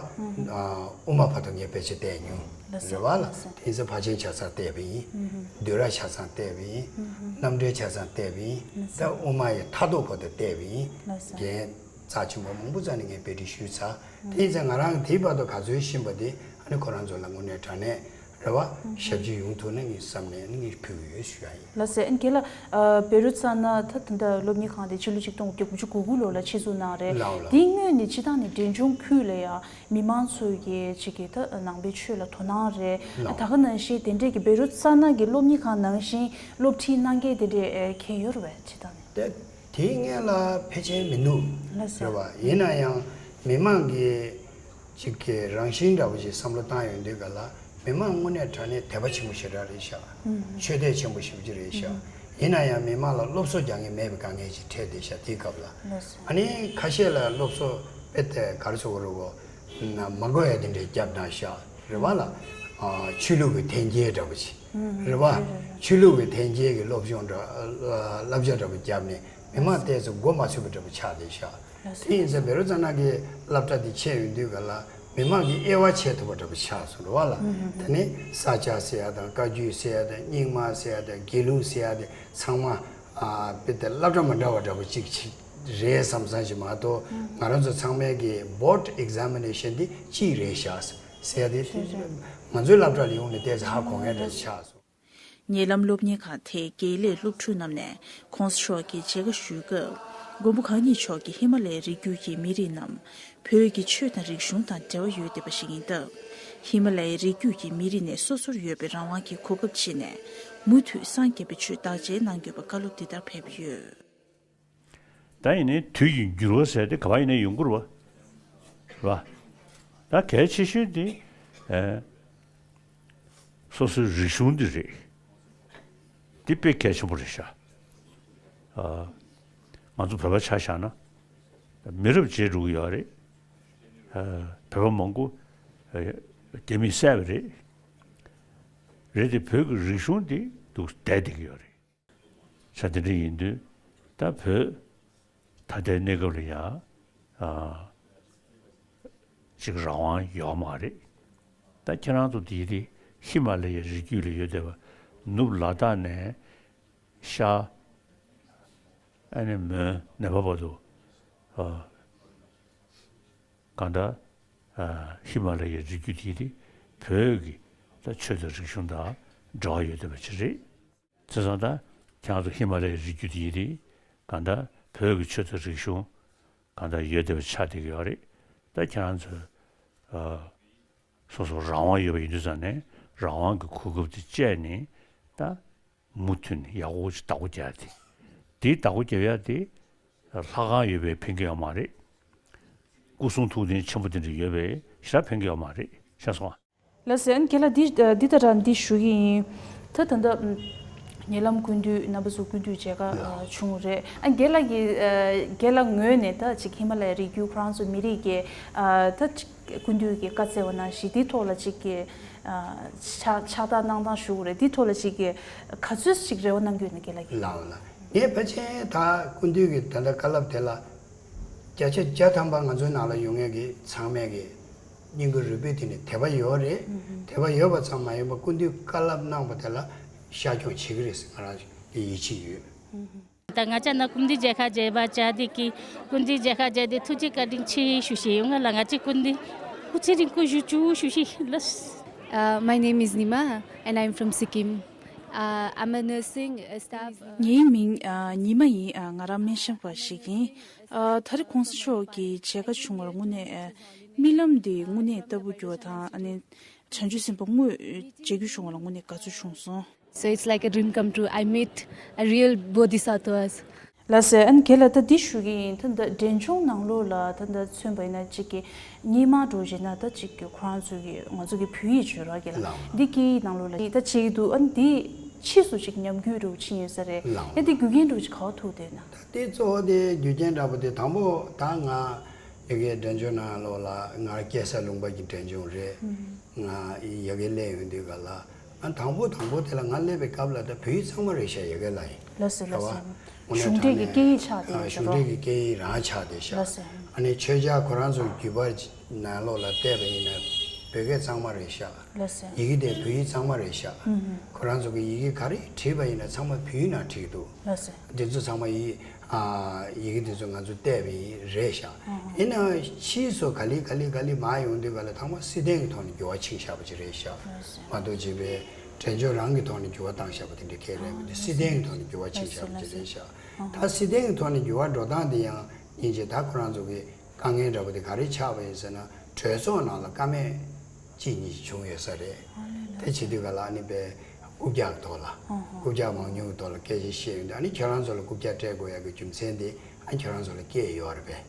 ཨ་དབུ་མ་བར་དུ་ངས་དཔེ་ཆ་བལྟས་མྱོང་། ལགས་སོ། རེད་བ་ལ། ལགས་སོ། དེང་སང་ཕར་ཕྱིན་ཆ་ཚང་བལྟས་པ་ཡིན། ཨུ་ཧུ། བསྡུས་གྲྭ་ཆ་ཚང་བལྟས་པ་ཡིན། ཨུ་ཧུ། རྣམ་འགྲེལ་ཆ་ཚང་བལྟས་པ་ཡིན། ལགས་སོ། ད་དབུ་མ་ཡི་མཐར་ཐུག་བར་དུ་བལྟས་པ་ཡིན། ལགས་སོ། རྒན་རྩ་ཆེན་པོ་མང་པོ་རྩ་ནས་ངས་དཔེ་ཁྲིད་ཞུས་ཚར། དེ་ཡིན་ཙང་ང་རང་དེའི་བར་དུ་ག་ཚོད་ཤེས་པ་དེ་ཨ་ནི་ཁོ་རང་ཚོ་ལ་དངོས་གནས་དྲང་གནས་ རེད་བ། ཞབས་ཕྱི་ཡོང་ཐུབ་ན་ངས་བསམ་ནས་ངས་ཕུལ་གྱི་ཡོད་ཞུ་ཡ་ཡིན། ལགས་སེ། ཨན་རྒན་ལགས། བེ་རུ་ཙ་ན་ད་ད་ལྟ་སློབ་གཉེར་ཁང་དེ་ཕྱི་ལོ་ཆིག་སྟོང་དགུ་བརྒྱ་དགུ་བཅུ་གོ་དགུ་ལོ་ལ་ཆེད་འཛུགས་གནང་རེད། ལགས་ལགས། དེའི་སྔོན་ནས་སྤྱི་བཏང་ནས་འབྲས་ལྗོངས་ཁུལ་ལ་ཡང་མི་མང་ཚོས་ཀྱི་ཅིག་གི་ད་ནང་པའི་ཆོས་ལ་དོ་སྣང་རེད། ལགས། ད་ག་ནང་བཞིན་དེ་འདྲས་ཀྱི་བེ་རུ་ཙ་ན་གི་སློབ་གཉེར་ཁང་ནང་བཞིན་སློབ་ཁྲིད་གནང་མཁན་དེ་འདྲས་གང་ཡོད་རེད་པས་སྤྱི་བཏང་ནས། དེ་དེའི་སྔོན་ལ་ཕལ་ཆེར་མི་འདུག་ལགས་སོ། རེད་བ། ཡིན་ན་ཡང་མི་མང་གི་ཅིག་གི་རང་བཞིན་འདྲ་པོ་ཞིག་བསམ་བློ་བཏང་ཡོང་དུས་ག་ལ་མི་མང་དངོས་གནས་དྲང་གནས་དད་པ་ཆེན་པོ་ཞེ་དྲག་རེད་ཤག་ཆོས་དད་ཆེན་པོ་ཞེ་པོ་ཅིག་རེད་ཤག་ཡིན་ན་ཡང་མི་མང་ལ་སློབ་གསོ་རྒྱག་མཁན་མེད་པའི་དཀའ་ངལ་ཅིག་འཕྲད་བསྡད་ཤག་དེའི་སྐབས་ལ། ལགས་སོ། ཨ་ནི་ཁ་ཤས་ལ་སློབ་གསོ་དཔེ་དེ་ག་རེ་ཟེར་དགོས་རེད་གོ། མ་དགོས་ཡ་དེ་འདྲས་བརྒྱབ་གནང་ཤག་རེད་བ་ལ། ཆོས་ལུགས་ཀྱི་འཐེན་འཁྱེར་འདྲ་པོ་ཅིག་རེད་བ། ཆོས་ལུགས་ཀྱི་འཐེན་འཁྱེར་གྱི་སློབ་སྦྱོང་འདྲ། བསླབ་བྱ་འདྲ་པོ་བརྒྱབ་ནས་མི་མང་ཏོག་ཙམ་མགོ་མ་ཚོས་པ་འདྲ་པོ་ཆགས་བསྡད་ཤག་དེ་ཡིན་ཙང་བེ་རུ་ཙ་ན་གི་སློབ་གྲྭ་དེ་ཕྱེ་ཡོང་དུས་ག་ལ་མི་མང་གི་དབྱེ་བ་ཕྱེ་ཐུབ་པ་འདྲ་པོ་ཆགས་སོང་རེད་བ་ལ། དེ་ནས་ས་སྐྱ་ཟེར་ཡ་དང་བཀའ་བརྒྱུད་ཟེར་ཡ་དང་རྙིང་མ་ཟེར་ཡ་དང་དགེ་ལུགས་ཟེར་ཡ་དེ་ཚང་མ་དཔེ་དེ་སློབ་གྲྭ་མ་འདྲ་བ་འདྲ་པོ་གཅིག་ཅིག་རེད་བསམ་བསམ་ཞིག་མ་གཏོགས་ང་རང་ཚོ་ཚང་མའི་གི་board examination་དེ་གཅིག་རེད་ཤག་ཟེར་ཡ་དེ་ང་ཚོའི་སློབ་གྲྭ་ལ་ཡོང་ནས་ཏོག་ཙམ་ཧ་གོ་མཁན་འདྲ་ཆགས་སོང་། ཉེ་ལམ་སློབ་གཉེར་ཁང་དེའི་དགེ་ལས་སློབ་ཕྲུག་རྣམས་ནས་༸གོང་ས་མཆོག་གི་མཇལ་ཁ་ཞུས་སྐབས་མགོན་པོ་གང་ཉིད་མཆོག་གིས་ཧི་མ་ལ་ཡའི་རི་རྒྱུད་ཀྱི་མི་རིགས་རྣམས་བོད་ཀྱི་ཆོས་དང་རིག་གཞུང་དང་འབྲེལ་བ་ཡོད་བསྡད་པ་ཞིག་ཡིན་སྟབས། ཧི་མ་ལ་ཡའི་རི་རྒྱུད་ཀྱི་མི་རིགས་ནས་སོ་སོར་ཡོད་པའི་རང་དབང་གི་གོ་སྐབས་སྤྱད་ནས་མུ་མཐུད་སངས་རྒྱས་པའི་ཆོས་བདག་གཅེས་གནང་དགོས་པའི་བཀའ་སློབ་འདི་ལྟར་ཕེབས་ཡོད། ད་ཡིན་ནའི་དུས་ཀྱི་འགྱུར་བ་ཟེར་དེ་ག་པར་ཡིན་ནའི་ཡོང་གི་རེད་བ། རེད་བ། ད་གལ་ཆེ་ཤོས་དེ་ཨེ། སོ་སོའི་རིག་གཞུང་འདི་རེད། འདི་དཔེ་གལ་ཆེན་པོ་རེད་ཤག་ཨ། ང་ཚོ་བོད་པ་ཆ་བཞག་ན་མི་རབས་བརྗེ་འགྲོ་གི་ཡོད་རེད། ཨ། བོད་པ་མང་པོ་ཨ། རྒྱ་མིས་བསད་པ་རེད། རེད་དེ་བོད་ཀྱི་རིག་གཞུང་འདི་འདུག་བསྡད་བསྡད་ཀྱི་ཡོད་རེད། ས་དེ་འདྲ་ཡིན་དུས་ད་བོད་ད་ལྟའི་གནས་སྐབས་ལ་ཡང་ཨ། ཅིག་རང་དབང་ཡོད་མ་རེད། ད་ཁྱེད་རང་ཚོ་དེའི་རིགས་ཧི་མ་ལ་ཡའི་རི་རྒྱུད་ལ་ཡོད་བསྡད་པ་ནུབ་ལ་དྭགས་ནས་ཤར་ཨ་ནི་མོན་ནེ་པ་བར་དུ་ཨ། གང་ལྟར་ཨ། ཧི་མ་ལ་ཡའི་རི་རྒྱུད་དེའི་རིགས་བོད་ཀྱི་ད་ཆོས་དང་རིག་གཞུང་དང་འབྲེལ་བ་ཡོད་བསྡད་པ་ཅིག་རེད། བྱས་ཙང་ད་ཁྱེད་རང་ཚོ་ཧི་མ་ལ་ཡའི་རི་རྒྱུད་དེའི་རིགས་གང་ལྟར་བོད་ཀྱི་ཆོས་དང་རིག་གཞུང་གང་ལྟར་ཡོད་བསྡད་པ་ཆགས་བསྡད་ཀྱི་ཡོད་རེད། ད་ཁྱེད་རང་ཚོ་ཨ། སོ་སོ་རང་དབང་ཡོད་པ་ཡིན་དུས་ཙང་ནས་རང་དབང་གི་གོ་སྐབས་དེ་སྤྱད་ནས་ད་མུ་མཐུད་ནས་ཡག་པོ་ཞིག་བདག་པོ་རྒྱག་ཡ་དེ། དེའི་བདག་པོ་རྒྱབ་ཡ་དེ་ལྷ་ཁང་ཡོད་པའི་ཕན་གྱི་ཡོད་མ་རེད། སྐུ་གསུང་ཐུགས་རྟེན་ཆེན་པོ་དེ་འདྲ་ཡོད་པའི་ཞེ་དྲག་ཕན་གྱི་ཡོད་མ་རེད། ཤེས་སོང་ཨ། ལགས་སོ། ཨན་རྒན་ལགས། འདི་འདི་ལྟར་འདི་ཞུ་གི་ཡིན། ད་ད་ལྟ་ཉེ་ལམ་སྐུ་མདུན་རྣམ་པ་ཚོ་སྐུ་མདུན་མཇལ་ཁ་བྱུང་རེད། ཨན་རྒན་ལགས་ཀྱི་རྒན་ལགས་ངོས་ནས་ད་ཅིག་ཧི་མ་ལ་ཡའི་རི་རྒྱུད་ཁོ་རང་ཚོ་མི་རིགས་ཀྱི་ད་ཅིག་སྐུ་མདུན་གྱིས་བཀའ་སྩལ་བ་ནང་བཞིན་འདིའི་ཐོག་ལ་ཅིག་གི་ཕྱག་ཕྱག་རྟགས་གནང་སྟངས་ཞུ་དགོས་རེད། འདིའི་ཐོག་ལ་ཅིག་གི་ག་ཚོད་ཅིག་རེ་བ་གནང་གི་ཡོད་ན་རྒན་ལགས་ཀྱིས། ལགས་ལགས། ངས་ཕལ་ཆེར་ད་སྐུ་མདུན་གྱི་ད་ལྟ་བཀའ་སློབ་དེ་ལ་བརྒྱ་ཆ་བརྒྱ་ཐམ་པ་ང་ཚོའི་ནང་ལ་ཡོད་མཁན་གྱི་ཚང་མས་ཀྱི་སྙིང་གི་རུས་པའི་གཏིང་ནས་དད་པ་ཡོད་རེད། དད་པ་ཡོད་པ་ཙམ་མ་ཡིན་པར་སྐུ་མདུན་བཀའ་སློབ་གནང་བ་དེ་ལ་ཤར་སྐྱོང་བྱེད་ཀྱི་རེད་ཟེར་ང་རང་གི་ཡིད་ཆེས་ཡོད། ད་ང་ཅག་ནང་སྐུ་མདུན་མཇལ་ཁ་མཇལ་བར་བཅར་དེ་གི་སྐུ་མདུན་མཇལ་ཁ་མཇལ་དེ་ཐུགས་རྗེ་བཀའ་དྲིན་ཆེ་ཞུ་ཞེས་ཡོང་ང་ལ་ང་ཅག་སྐུ་མདུན་སྐུ་ཚེ་རིང་པོ་བཞུགས་བཅུག་ཞུ་ཞེས་ལ། Uh, my name is Nima and I'm from Sikkim. Uh, I'm a nursing uh, staff. ངའི་མིང་ཉི་མ་ཡིན། ང་རང་སྨན་ཞབས་པ་ཞིག་ཡིན། ད་རེས་གོང་ས་མཆོག་གི་མཇལ་ཁ་བྱུང་བར་དངོས་གནས་རྨི་ལམ་འདི་དངོས་གནས་ལྟ་བུ་གྱུར་བ་དང་ཨ་ནི་བྱང་ཆུབ་སེམས་དཔའ་དངོས་མཇལ་རྒྱུ་བྱུང་བ་ལ་དངོས་གནས་དགའ་ཚོར་བྱུང་སོང་། So it's like a dream come true. I meet a real bodhisattvas. ལགས་སེ། ཨན་རྒན་ལགས། ད་འདི་ཞུ་གི་ཡིན། ད་འདི་འབྲས་ལྗོངས་ནང་ལོགས་ལ་ད་འདི་མཚོན་པ་ཡིན་ན་ཅིག་གི་སྔོན་མ་འདྲ་བོ་བྱས་ན་ད་ཅིག་གི་ཁོ་རང་ཚོ་གི་ང་ཚོ་གི་བོད་ཡིག་བརྗོད་རོགས་གི་ལ་ལགས། འདི་སྐད་ཡིག་ནང་ལོགས་ལ་ད་བྱེད་ཀྱི་འདུག་ཨན་འདི་ཕྱིས་སུ་ཅིག་ཉམས་རྒུད་འདྲ་བོ་ཕྱིན་ཡོད་ས་རེད། ལགས། ཨན་འདི་རྒྱུ་རྐྱེན་འདྲ་བོ་ཅིག་ག་པར་ཐུག་བསྡད་ན། ད་དེ་གཙོ་བོ་དེ་རྒྱུ་རྐྱེན་འདྲ་པོ་དེ་དང་པོ་ད་ང་ཡ་གི་འབྲས་ལྗོངས་ནང་ལོགས་ལ་ང་སྐྱེས་ས་ལུང་པ་གི་འབྲས་ལྗོངས་རེད། ང་ཡ་གི་སླེབས་ཡོང་དུས་ག་ལ། ཨ་དང་པོ་དང་པོ་དེ་ལ་ང་སླེབས་པའི་སྐབས་ལ་ད་བོད་ཡིག་ཚང་མ་རེད་ཤག་ཡ་གི་ལ་ཡིན། ལགས་སོ་ལགས་སོ། གཞུང་འབྲེལ་གྱི་སྐད་ཡིག་ཆགས་བསྡད་ཡོད་ཤག་གཞུང་འབྲེལ་གྱི་སྐད་ཡིག་རང་ཆགས་བསྡད་ཤག་ལགས་སོ། ཨ་ནི་མཆོད་མཇལ་ཁོ་རང་ཚོ་བརྒྱུད་པ་ནང་ལོགས་ལ་བལྟས་པ་ཡིན་ན་བོད་སྐད་ཚང་མ་རེད་ཤག་ལགས་སོ། ཡི་གེ་དེ་བོད་ཡིག་ཚང་མ་རེད་ཤག་ཁོ་རང་ཚོ་གི་ཡི་གེ་ག་རེ་བྲིས་པ་ཡིན་ན་ཚང་མ་བོད་ཡིག་ནང་བྲིས་འདུག་ལགས་སོ། དེ་ཚོ་ཚང་མ་ཡིག་ཨ་ཡི་གེ་དེ་ཚོ་ང་ཚོ་བལྟས་པ་ཡིན་རེད་ཤག་ཨ་ཧ། ཡིན་ནའང་ཕྱིས་སུ་ག་ལེ་ག་ལེ་ག་ལེ་མར་ཡོང་དུས་ག་ལ་ཚང་མ་སྲིད་དོན་གྱི་ཐོག་ནས་འགྱུར་བ་ཕྱིན་བཞག་པ་ཅིག་རེད་ཤག་ཨ་ཧ། མ་གཏོགས་བྱས་པའི་འབྲས་ལྗོངས་རང་གི་ཐོག་ནས་འགྱུར་བ་བཏང་བཞག་པ་དེ་འདྲ་གང་ཡང་རེད་མི་འདུག་སྲིད་དོན་གྱི་ཐོག་ནས་འགྱུར་བ་ཕྱིན་བཞག་པ་ཅིག་རེད་ཤག་ཨ་ཧ། ད་སྲིད་དོན་གྱི་ཐོག་ནས་འགྱུར་བ་འགྲོ་སྟངས་དེ་ཡང་སྙིང་རྗེ། ད་ཁོ་རང་ཚོ་གི་དཀའ་ངལ་འདྲ་པོ་དེ་ག་རེ་ཆགས་པ་ཡིན་ཟེར་ན། གྲོས་ཚོགས་ནང་ལ་ཀ་མད་གཅིག་གཉིས་ཤིག་བྱུང་ཡོད་ས་རེད། ཨ་ལས་ལ། དེ་བྱེད་དུས་ག་ལ་ཨ་ནི་པའི་རྐུབ་བཀྱག་གི་ཐོག་ལ། ཨ་ཧ། རྐུབ་བཀྱག་མང་ཉུང་གི་ཐོག་ལ་སྐད་ཆ་བཤད་ཡོང་དུས། ཨ་ནི་ཁྱོད་རང་ཚོ་ལ་རྐུབ་བཀྱག་སྤྲད་དགོས་ཡག་གི་རྒྱུ་མཚན་དེ་ཨ་ནི་ཁྱོད་རང་ཚོ་ལ་སྐད་ཡོད་རེད་པས།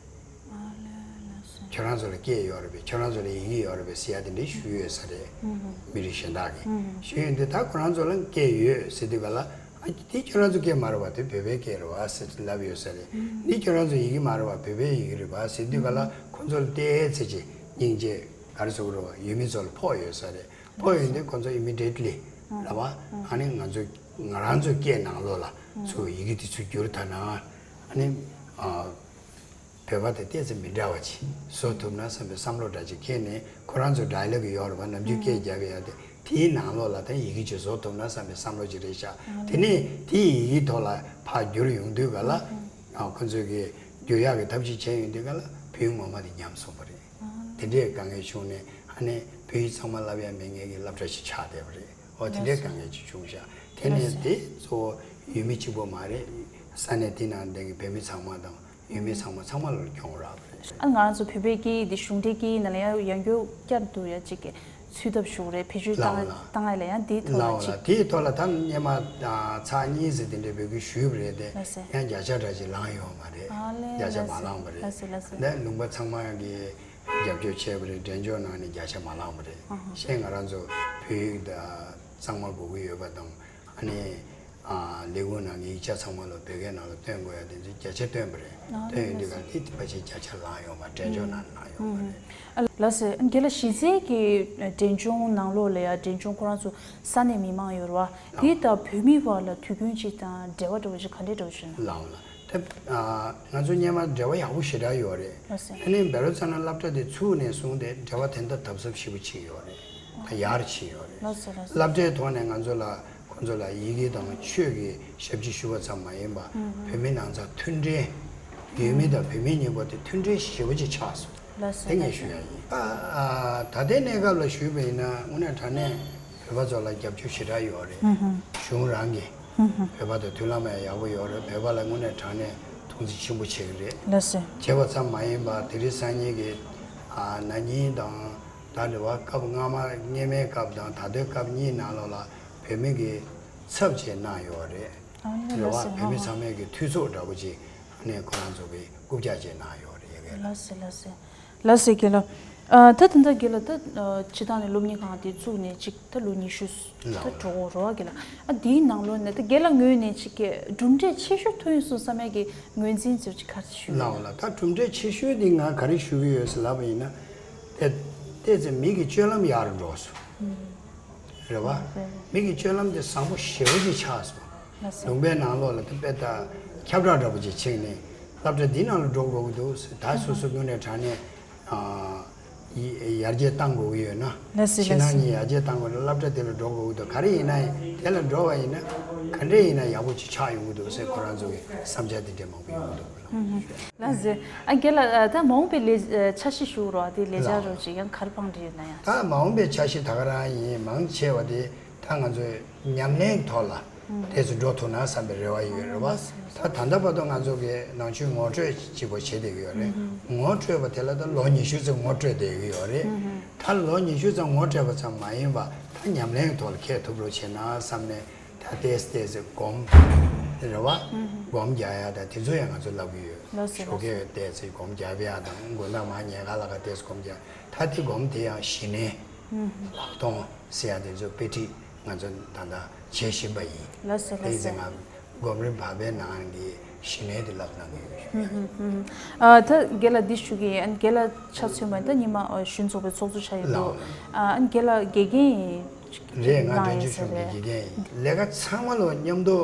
ཨ་ལས་ལ་སོ། ཁྱོད་རང་ཚོ་ལ་སྐད་ཡོད་རེད་པས། ཁྱོད་རང་ཚོ་ལ་ཡི་གེ་ཡོད་རེད་པས་ཟེར་ཡ་དེ་འདྲ་ཞུས་ཡོད་ས་རེད། ཨ་ཧ། མི་རིགས་གཞན་དག་གིས། ཨ་ཧ། ཞུས་ཡོང་དུས་ད་ཁོ་རང་ཚོ་ལ་སྐད་ཡོད་ཟེར་དུས་ག་ལ། ཨ་འདི་ཁྱོད་རང་ཚོ་སྐད་མ་རེད་པ། དེ་བོད་པའི་སྐད་རེད་པ་ཟེར་ལབ་ཡོད་ས་རེད། ཨ་ཧ། འདི་ཁྱོད་རང་ཚོ་ཡི་གེ་མ་རེད་པ། བོད་པའི་ཡི་གེ་རེད་པ་ཟེར་དུས་ག་ལ། ཨ་ཧ། ཁོ་ཚོ་ལ་ཏོག་ཙམ་ཅིག་སྙིང་རྗེ་ག་རེ་ཟེར་དགོས་རེད་པ། ཡུལ་མི་ཚོ་ལ་ཕོག་ཡོད་ས་རེད། ཕོག་ཡོང་དུས་ཁོ་ཚོ་immediately་ལབ་པ། ཨ་ནི་ང་ཚོ་ང་རང་ཚོའི་སྐད་ནང་ལོགས་ལ་ཚུར་ཡི་གེ་དེ་ཚུར་བསྒྱུར་ཐུབ་ན། ཨ་ནི་ཨ་བོད་པ་དང་ཏོག་ཙམ་མི་འདྲ་བ་ཅིག་བཟོ་ཐུབ་ན་བསམ་པའི་བསམ་བློ་འདྲ་ཅིག་འཁྱེར་ནས། ཁོ་རང་ཚོ་dialogue ཡོད་རེད་པ། ནམ་རྒྱུན་སྐད་རྒྱབ་ཡ་དེ། དེའི་ནང་ལོགས་ལ་ད་ཡི་གེ་ཅིག་བཟོ་ཐུབ་ན་བསམ་པའི་བསམ་བློ་ཅིག་རེད་ཤག་དེ་ནས་དེ་ཡི་གེའི་ཐོག་ལ་ཕར་བསྒྱུར་ཡོང་དུས་ག་ལ། ཨ་ཁོ་ཚོས་ཀྱི་བསྒྱུར་ཡག་གི་ཐབས་ཤེས་བྱས་ཡོང་དུས་ག་ལ། བོད་ངོ་མ་དེ་ཉམས་སོང་བ་རེད། དེ་འདྲའི་དཀའ་ངལ་བྱུང་ནས། ཨ་ནི་བོད་ཡིག་གཙང་མ་བསླབ་ཡ་མེད་མཁན་གྱི་སློབ་གྲྭ་ཞིག་ཆགས་བསྡད་པ་རེད། འོ་དེ་འདྲའི་དཀའ་ངལ་ཅིག་བྱུང་ཤག་དེ་ནས་དེ་གཙོ་བོ་ཡུལ་མི་གཅིག་པོ་མ་རེད། ས་གནས་དེ་ནང་བསྡད་མཁན་བོད་མི་ཚང་མ་དང་། ཡུལ་མི་ཚང་མ་ཚང་མ་ལ་གྱོང་རག་པ་རེད། ཨ་ང་རང་ཚོ་བོད་པའི་སྐད་ཡིག་འདི་གཞུང་འབྲེལ་སྐད་ཡིག་ནང་ལ་ཡང་ཡང་བསྐྱར་བསྐྱར་དུ་ཡང་གཅིག་གི་ཚུད་ཐབས་ཞུ་དགོས་རེད། བེད་སྤྱོད་བཏང་ལའོ་ལ། བཏང་ཡ་ལ་ཡང་འདིའི་ཐོག་ལ་ལའོ་ལ་གཅིག་དེའི་ཐོག་ལ་ད་སྔོན་མ་ཨ་ཚར་གཉིས་ཙམ་དེ་འདྲའི་འབོད་སྐུལ་ཞུས་པ་རེད་དེ། ལགས་སེ། ཡང་བརྒྱ་ཆ་འདྲ་ཅིག་ལངས་ཡོད་མ་རེད། ཨ་ལས། བརྒྱ་ཆ་མ་ལགས་སེ། ལངས་པ་རེད། ལགས་སེ་ལགས་སེ། འདི་ལུང་པ་ཚང་མ་གིས་རྒྱབ་སྐྱོར་བྱས་པ་རེད། འབྲས་ལྗོངས་ནང་ནས་བརྒྱ་ཆ་མ་ལངས་པ་རེད། ཨ་ཧ། གཞན་ང་རང་ཚོ་བོད་ཡིག་ད་གཙང་མ་དགོས་ཀྱི་ཡོད་པ་དང་། ཨ་ནི་ཨ་ལས་ཁུངས་ནང་གི་ཡིག་ཆ་ཚང་མ་ལ་བོད་སྐད་ནང་ལ་སྟོན་དགོས་ཡ་དེ་ཚོ་བརྒྱ་ཆ་བཏོན་པ་རེད། ཨ་བཏོན་ཡོང་དུས་ལགས་སེ། ག་དེ་ཕལ་ཆེར་བརྒྱ་ཆ་ལངས་ཡོད་མ་རེད། འབྲས་ལྗོངས་ནང་ལངས་ཡོད་མ་རེད། ཨ་ལགས་སེ། རྒན་ལགས་གཞི་རྩའི་གི་འབྲས་ལྗོངས་ནང་ལོགས་ལ་ཡ། འབྲས་ལྗོངས་ཁོ་རང་ཚོ་ས་གནས་མི་མང་ཡོད་རེད་པ། དེ་དང་བོད་མི་བར་ལ་དུས་རྒྱུན་ཅིག་དང་འབྲེལ་བ་འདྲ་བོ་ཅིག་ག་འདྲས་འདྲ་བོ་བྱུང་ན། ལགས་ལགས། ད་ཨ་ང་ཚོ་སྔོན་མ་འབྲེལ་བ་ཡག་པོ་ཞེ་དྲག་ཡོད་རེད། ལགས་སེ། ཨ་ནི་འབད་རུང་ཙམ་ན་སློབ་གྲྭ་དེ་ཚུགས་ནས་བཟུང་སྟེ་འབྲེལ་བ་དེ་འདྲ་དམ་ཟབ་ཞེ་པོ་ཅིག་ཡོད་རེད། ད་ཡར་ཕྱིན་ཡོད་རེད། ལགས་སེ་ལགས་སེ། སློབ་གྲྭའི་ཐོག་ནས་ང་ཚོ་ལ། ཁོ་ཚོ་ལ་ཡི་གེ་དང་ཆོས་ཀྱི་ཞབས་ཕྱི་ཞུ་བ་ཙམ་མ་ཡིན་པ། ཨུ་ཧུ། བོད་མི་ནང་ཚང་མཐུན་སྒྲིལ། ཡུལ་མི་དང་བོད་མི་གཉིས་པོ་དེ་མཐུན་སྒྲིལ་ཞེ་པོ་ཅིག་ཆགས་སོང་། ལགས་སེ། དེ་ངས་ལགས་སེ། ཞུ་ཡ་ཡིན། ཨ་ཨ་ད་ལྟའི་གནས་སྐབས་ལ་ཞུས་པ་ཡིན་ན། དངོས་གནས་དྲང་གནས་བོད་པ་ཚོ་ལ་རྒྱབ་སྐྱོར་ཞེ་དྲག་ཡོད་རེད། ཨུ་ཧུ། གཞུང་རང་གིས། ཨུ་ཧུ། བོད་པ་དང་མཐུན་ལམ་ཡང་ཡག་པོ་ཡོད་རེད། བོད་པ་ལ་དངོས་གནས་དྲང་གནས་མཐོང་ཆེན་ཆེན་པོ་བྱེད་ཀྱི་རེད། ལགས་སེ། བྱས་པ་ཙམ་མ་ཡིན་པ། དེ་རིང་སང་ཉིན་གྱི་ཨ་ན་ནིང་དང་། ད་རེད་པ། སྐབས་སྔ་མ་སྔོན་མའི་སྐབས་དང་ད་ལྟའི་སྐབས་གཉིས་ནང་ལོགས་ལ་བོད་མི་གི་ཚབ་བྱས་གནང་ཡོད་རེད། ཨ་ནི་རེད་པ། ལགས་སེ། བོད་མི་ཨ་ཚང་མས་ཀྱི་འཐུས་ཚོགས་འདྲ་པོ་ཅིག་ཨ་ནི་ཁོ་རང་ཚོ་གི་རྐུབ་བཀྱག་བྱས་གནང་ཡོད་རེད། ཡ་གི་ལགས་སེ་ལགས་སེ། ལགས་སེ་རྒན་ལགས། ཨ་ད་ད་ལྟ་རྒན་ལགས་ད་ཨ་སྤྱིར་བཏང་ནས་སློབ་གཉེར་ཁང་དེ་བཙུགས་ནས་ཅིག་ད་ལོ་ཉི་ཤུ་ལགས། ད་འགྲོ་གི་རེད་པ་རྒན་ལགས། ཨ་དེའི་ནང་ལོགས་ནས་ད་རྒན་ལགས་ངོས་ནས་ཅིག་གི་གྲུབ་འབྲས་ཆེ་ཤོས་ཐོན་སོང་བསམ་ཡ་གི་ངོས་འཛིན་ཟེར་ཅིག་ག་རེ་ཞུ་ཡོད། ལགས་ལགས། ད་གྲུབ་འབྲས་ཆེ་ཤོས་དེ་ང་ག་རེ་ཞུ་གི་ཡོད་ཟེར་ལབ་པ་ཡིན་ན། ཏོག་ཙམ་མི་གི་སྤྱོད་ལམ་ཡག་རུ་འགྲོ་སོང་། རེད་པ། མི་གི་སྤྱོད་ལམ་དེ་བཟང་པོ་ཞེ་པོ་ཅིག་ཆགས་སོང་། ལགས་སོ། ལུང་པའི་ནང་ལོགས་ལ་དེ་དཔེ་ད་ཁྱབ་བསྒྲགས་འདྲ་པོ་ཅིག་བྱས་ནས། སློབ་གྲྭ་འདི་ནང་ལ་འགྲོ་དགོས་ཀྱི་འདུག་ཟེར། ད་སོ་སོ་དངོས་གནས་དྲང་གནས་ཨ་ཡར་རྒྱས་གཏང་དགོས་ཀྱི་ཡོད་ན། ལགས་སོ། ཕྱི་ནང་གཉིས་ཡར་རྒྱས་གཏང་དགོས་ན་སློབ་གྲྭ་དེ་ལ་འགྲོ་དགོས་ཀྱི་འདུག་ག་རེ་ཡིན་ན་དེ་ལ་འགྲོ་བ་ཡིན་ན་ག་འདྲས་ཡིན་ན་ཡག་པོ་ཅིག་ཆགས་ཡོང་གི་འདུག་ཟེར། ཁོ་རང་ཚོ་གི་བསམ་འཆར་དེ་འདྲས་མང་པོ་ཡོང་གི་འདུག་ལགས་སོ། ཨ་རྒན་ལགས། ཨ་ད་མ་འོངས་པའི་ལས་འཆར་གཞི་ཞུ་རོགས། དེ་ལས་འཆར་རོགས་ཅིག་ཡང་ག་རེ་བང་སྒྲིག་ཡོད་ན་ཡང་། ད་མ་འོངས་པའི་འཆར་གཞི་ད་ག་རང་ཡིན། མང་ཆེ་བ་དེ་ད་ང་ཚོས་ཉམས་ལེན་ཐོག་ལ་ཏོག་ཙམ་འགྲོ་ཐུབ་ན་བསམ་པའི་རེ་བ་ཡོད་རེད་པ། ད་ད་ལྟ་བར་དུ་ང་ཚོ་གི་ནང་ཆོས་ངོ་སྤྲོད་ཅིག་པོ་བྱེད་བསྡད་ཀྱི་ཡོད་རེད། ངོ་སྤྲོད་པ་དེ་ལ་ད་ལོ་ཉི་ཤུ་ཙམ་ངོ་སྤྲོད་བསྡད་ཀྱི་ཡོད་རེད། ད་ལོ་ཉི་ཤུ་ཙམ་ངོ་སྤྲོད་པ་ཙམ་མ་ཡིན་པ། ད་ཉམས་ལེན་ཐོག་ལ་འཁྱེར་ཐུབ་རོགས་བྱས་ན་བསམ་ནས། ད་ཏོག་ཙམ་ཏོག་ཙམ་སྒོམ། རེད་པ། སྒོམ་རྒྱག་ཡ་ད་དེ་ཚོ་ཡང་ང་ཚོ་ལབ་ཀྱི་ཡོད། ལགས་སོ། ཞོགས་ལགས་སོ། ཀས་ཏོག་ཙམ་སྒོམ་རྒྱག་ཡ་དང་། དགོང་དག་མར་ཉལ་ཁ་ལ་ཁ་ཏོག་ཙམ་སྒོམ་རྒྱག་ད་དེ་སྒོམ་དེ་ཡང་ཞི་གནས། ལྷག་མཐོང་ཟེར་ཡ་དེ་ཚོ་དཔེ་ཁྲིད་ང་ཚོ་ད་ལྟ་བྱེད་བཞིན་པ་ཡིན། ལགས་སོ། དེ་ལགས་ཚེ་སོ། ང་སྒོམ་རིམ་བར་པའི་ནང་གི་ཞི་གནས་དེ་ལབ་གནང་གི་ཡོད། ཨ་ད་རྒན་ལགས་འདི་ཞུ་གི་ཡིན། རྒན་ལགས་ཆ་མཚོན་པ་ཡིན་ད་ཉི་མ་ཨ་གཞོན་ཚོགས་པའི་ཚོགས་གཙོ་ཆགས་ཡོད་འདུག་ལགས། ཨ་རྒན་ལགས་དགེ་རྒན་ཡིན། རེད། ང་ལགས་བདེ་ཡིན་ཆོས་ས་གཞུང་གི་རེད། དགེ་རྒན་ཡིན། ལས་ཀ་ཚང་མ་ལོ་མཉམ་དུ་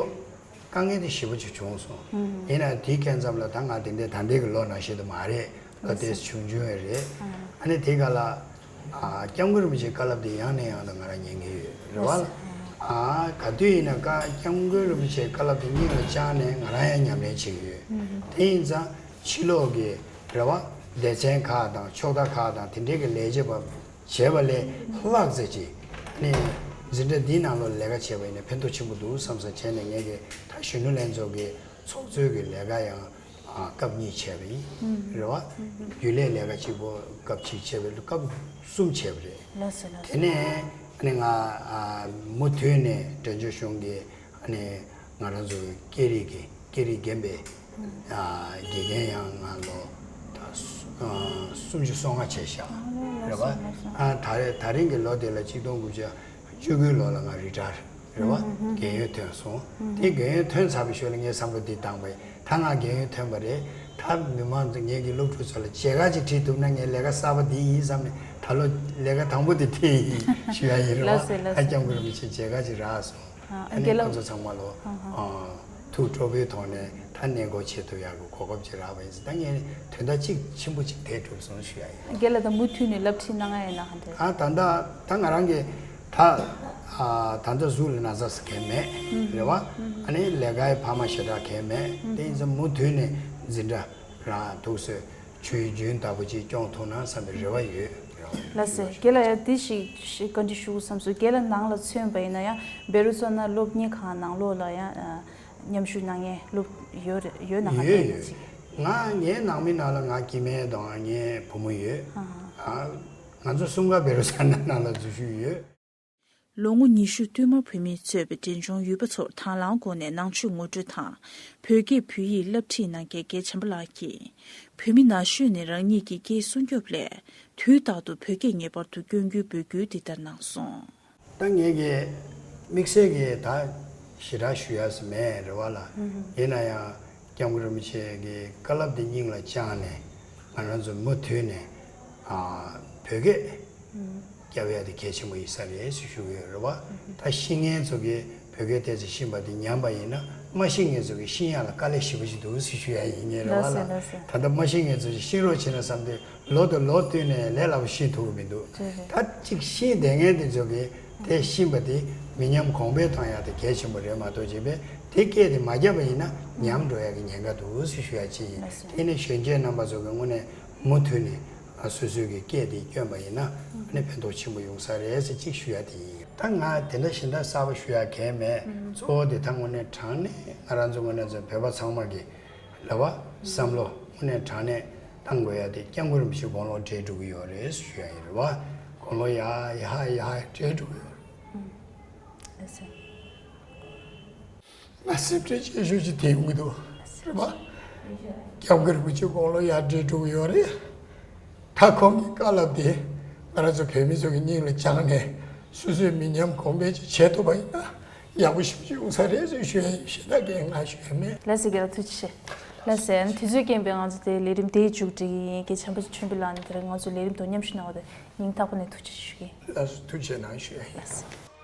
དཀའ་ངལ་དེ་ཞེ་པོ་ཅིག་བྱུང་སོང་། ཡིན་ན་དེའི་སྐབས་ཙམ་ལ་ད་ང་དེ་འདྲའི་ད་ལྟའི་གི་ལོ་ནང་བཞིན་དུ་མ་རེད། ལོ་ཏོག་ཙམ་ཆུང་ཆུང་རེད། ཨ་ནི་དེ་ག་ལ་ཨ་སྐྱབས་མགོན་རིན་པོ་ཆེའི་བཀའ་སློབ་དེ་ཡང་ནས་ཡང་དུ་ང་རང་ཉན་གི་ཡོད་རེད་པ། ལགས་སོ། ཨ་ག་དུས་ཡིན་ན་བཀའ་སྐྱབས་མགོན་རིན་པོ་ཆེའི་བཀའ་སློབ་དེ་སྙིང་ལ་བཅངས་ནས་ང་རང་ཡང་ཉམས་ལེན་བྱེད་ཀྱི་ཡོད། དེ་ཡིན་ཙང་ཕྱི་ལོགས་ཀྱི་རེ་བ་སྡེ་ཚན་ཁག་དང་ཕྱོགས་མཐའ་ཁག་དང་དེ་འདྲའི་གི་ལས་བྱེད་པ་བྱས་པ་ལས་ལྷག་ཙམ་ཅིག་ནི་འཛིན་གྲྭ་འདིའི་ནང་ལོགས་ལས་ཀ་བྱས་པ་ཡིན་ན་ཕན་ཐོགས་ཆེན་པོ་འདུག་བསམ་བསམ་བྱས་ནས་ངས་ཀྱི་ད་གཞོན་ནུ་ལྷན་ཚོགས་ཀྱི་ཚོགས་གཙོའི་གི་ལས་ཀ་ཡང་ཨ་སྐབས་གཉིས་བྱས་པ་ཡིན། རེད་བ། རྒྱུན་ལས་ལས་ཀ་གཅིག་པོ་སྐབས་གཅིག་བྱས་པ་ལ་སྐབས་གསུམ་བྱས་པ་རེད། ལགས་སོ་ལགས་དེ་སོ། ནས་ཨ་ནི་ང་ཨ་མུ་མཐུད་ནས་བྲན་བྱོལ་གཞུང་གི་ཨ་ནི་ང་རང་ཚོ་སྐད་རིགས་ཀྱི་སྐད་རིགས་རྒན་པའི་ཨ་དགེ་རྒན་ཡང་ང་ལོ་ད་སུ་ཨ་སུམ་ཅུ་སོ་ལྔ་བྱས་ཤག་ཨ་ལགས་རེད་བ། སོ་ལགས་སོ། ཨ་ད་རེ་ད་རིང་གི་ལོ་དེ་ལ་ཆིག་སྟོང་དགུ་བརྒྱ་བཅུ་དགུའི་ལོ་ལ་ང་རི་ཊ་ཡར་རེད་བ། རྒན་ཡོལ་ཐོན་སོང་། དེ་རྒན་ཡོལ་ཐོན་ཚར་བའི་ཞོར་ལ་ངས་བསམ་བློ་འདི་བཏང་པ་ཡིན། ད་ང་རྒན་ཡོལ་ཐོན་པ་རེད། ད་མི་མང་ཚོ་ངེད་ཀྱི་སློབ་ཕྲུག་ཚོ་ལ་མཇལ་ཁ་ཅིག་ཁྲིད་ཐུབ་ན་ངའི་ལས་ཀ་གསར་པ་འདི་ཡིན་བསམ་ནས་ད་ལོ་ལས་ཀ་དང་པོ་དེ་དེ་ཡིན་ཞུ་ཡ་ཡིན་རེད་བ། ལགས་སོ་ལགས་སོ། ཨ་སྐྱབས་མགོན་རིན་པོ་ཆེ་མཇལ་ཁ་ཅིག་རག་སོང་། ཨ་ཨ་ནི་རྒན་ལགས། ཁོང་ཚོ་ཚང་མ་ལོ་ཨ་ཨ་ཐུགས་སྤྲོ་པོའི་ཐོག་ནས་ད་གནས་སྐོར་བྱེད་ཐུབ་ཡག་གི་གོ་སྐབས་ཅིག་རག་པ་ཡིན་ཙང་ད་ངས་དོན་དག་གཅིག་ཆེན་པོ་ཅིག་དེ་གྲུབ་སོང་ཞུ་ཡ་ཡིན། རྒན་ལགས་ད་མུ་མཐུད་ནས་སློབ་ཁྲིད་གནང་ཡ་ཡིན་ན་ག་འདྲ། ཨ་ད་ལྟ་ད་ང་རང་གི་ད་ཨ་ད་ལྟ་གཟུགས་ལ་ན་ཚ་ཟེར་མཁན་མེད་རེད་བ། ཨ་ནི་ལས་ཀའི་འཕར་མ་ཞེ་དྲག་གང་མེད། དེ་ཡིན་ཙང་མུ་མཐུད་ནས་འཛིན་གྲྭ་རང་འདུག་སེ་ཆུའི་རྒྱུན་ལྟ་བུ་ཅིག་སྐྱོང་ཐུབ་ན་བསམ་པའི་རེ་བ་ཡོད། ལགས་སེ། རྒན་ལགས་ཡ་འདི་ཞིག་ཞིག་བཀའ་འདྲི་ཞུ་དགོས་བསམ་སོང་། རྒན་ལགས་ནང་ལ་མཚོན་པ་ཡིན་ན་ཡང་བེ་རུ་ཙོ་ན་སློབ་གཉེར་ཁང་ནང་ལོགས་ལ་ཡང་ཨ་མཉམ་ཞུགས་གནང་མཁན་སློབ་ཡོད་རེད་ཡོད་ན་ག་ཡོད་འདྲ་ཡོད། ཅིག་ང་ངའི་ནང་མི་ནང་ལ་ང་སྐྱེ་དམན་དང་ངའི་བུ་མོ་ཡོད། ཨ་ཨ། ང་ཚོ་གསུམ་ཀ་བེ་རུ་ཙོ་ན་ནང་ལ་འཛུལ་ཞུགས་ཡོད། ལོ་ངོ་ཉི་ཤུ་བསྟུད་མར་བོད་མིས་གཙོས་པའི་འབྲས་ལྗོངས་ཡུལ་པ་ཚོར་དང་བླངས་སྒོ་ནས་ནང་ཆོས་ངོ་སྤྲོད་དང་། བོད་སྐད་བོད་ཡིག་བསླབ་ཁྲིད་གནང་མཁན་རྒན་བྱམས་པ་ལགས་ཀྱིས། བོད་མི་ན་གཞོན་ནས་རང་ཉིད་ཀྱི་སྐད་སྲུང་སྐྱོབ་སླད། དུས་རྟག་ཏུ་བོད་སྐད་ངེས་པར་དུ་སྐྱོན་རྒྱུའི་འབོད་སྐུལ་འདི་ལྟར་གནང་སོང་། ད་ངེད་ཀྱི་དམིགས་བསལ་གྱི་ད་ཞེ་དྲག་ཞུ་ཡ་ཟེར་མེད་རེད་བ་ལ། ཡིན་ན་ཡང་སྐྱབས་མགོན་རིན་པོ་ཆེ་གི་བཀའ་སློབ་འདི་སྙིང་ལ་བཅངས་ནས་ང་རང་ཚོ་མུ་མཐུད་ནས་ཨ་བོད་སྐད་སྐྱབས་ཡ་དེ་གལ་ཆེན་པོ་ཡིན་ས་རེད་ཞུ་གི་ཡོད་རེད་བ། ད་ཤེས་མཁན་ཚོ་གིས་བོད་སྐད་ཏོག་ཙམ་ཤེས་པ་དེ་ཉམས་པ་ཡིན་ན་མ་ཤེས་མཁན་ཚོ་གིས་ཤེས་ཡ་ལ་དཀའ་ལས་ཞེ་པོ་ཅིག་འདུག་ཞུ་ཡ་ཡིན་ངེས་རེད་བ་ལ། ད་ལྟ་མ་ཤེས་མཁན་ཚོ་ཞིག་ཤེས་རོགས་བྱས་ན་བསམ་སྟེ། ལོ་དང་ལོ་བསྟུད་ནས་ལས་སླ་པོ་ཤེས་ཐུབ་ཀྱི་མི་འདུག་རེད་རེད། ད་གཅིག་ཤེས་བསྡད་མཁན་དེ་ཚོ་གིས་དེ་ཤེས་པ་དེ་མི་ཉམས་གོང་འཕེལ་གཏོང་ཡག་དེ་གལ་ཆེན་པོ་རེད་མ་གཏོགས་བྱས་པས་དེ་སྐད་དེ་མ་བརྒྱབ་པ་ཡིན་ན་ཉམས་འགྲོ་ཡག་གི་ཉེན་ཁ་འདུག་ཟེར་ཞུ་ཡག་ཅིག་ཡིན། ལགས་སོ། དེ་ནས་གཞོན་སྐྱེས་རྣམ་པ་ཚོ་གིས་དངོས་གནས་མུ་མཐུད་ནས་ཨ་སོ་སོའི་གི་སྐད་དེ་བསྐྱོན་པ་ཡིན་ན་ཨ་ནི་ཕན་ཐོགས་ཆེན་པོ་ཡོང་ས་རེད་ཟེར་གཅིག་ཞུ་ཡག་དེ་ཡིན། ད་ང་དེ་འདྲ་གཞན་དག་གསར་པ་ཞུ་ཡག་གང་ཡང་མེད། གཙོ་བོ་དེ་ད་དངོས་གནས་དྲང་གནས་ང་རང་ཚོ་དངོས་གནས་ཚོ་བོད་པ་ཚང་མ་གི་ལ་བ་བསམ་བློ་དངོས་གནས་དྲང་གནས་བཏང་དགོས་ཡ་དེ་སྐྱབས་མགོན་རིན་པོ་ཆེ་དགུང་ལོ་བགྲེས་འགྲོ་གི་ཡོད་རེད་ཞུ་ཡ་ཡིན་རེད་བ། དགུང་ལོ་ཡར་ཡར་ཡར་བགྲེས་འགྲོ་གི་ཡོད་རེད། ང་སེམས་ཁྲལ་ཆེ་ཤོས་ཅིག་དེ་ཡོང་གི་འདུག་རེད་བ། སྐྱབས་མགོན་རིན་པོ་ཆེ་དགུང་ལོ་ཡར་བགྲེས་འགྲོ་གི་ཡོད་རེད། ད་ཁོང་གི་བཀའ་སློབ་དེ་ང་རང་ཚོ་བོད་མི་ཚོ་གི་སྙིང་ལ་བཅངས་ནས་སོ་སོའི་མི་ཉམས་གོང་འཕེལ་ཅིག་བྱེད་ཐུབ་པ་ཡིན་ན། ཡག་པོ་ཞེ་པོ་ཅིག་ཡོང་ས་རེད་ཟེར་ཞུ་ཡ་ཡིན། གཞན་དག་གི་ང་ཞུ་ཡ་མེད། ལགས་སོ་རྒན་ལགས་ཐུགས་རྗེ་ཆེ། ལགས་སོ་དུས་ཚོད་རྐྱེན་པས་ང་ཚོ་དེ་ལས་རིམ་དེ་མཇུག་སྒྲིལ་གྱི་ཡིན། རྒན་བྱམས་པ་ཆོས་འཕེལ་ལགས་ནས་དེ་རིང་ང་ཚོ་ལས་རིམ་དང་མཉམ་ཞུགས་གནང་བ་དེ་སྙིང་ཐག་པ་ནས་ཐུགས་རྗེ་ཆེ་ཞུ་གི་ཡིན། ལགས་སོ་ཐུགས་རྗེ་གནང་ཞུ་ཡ་ཡིན། ལགས་སོ།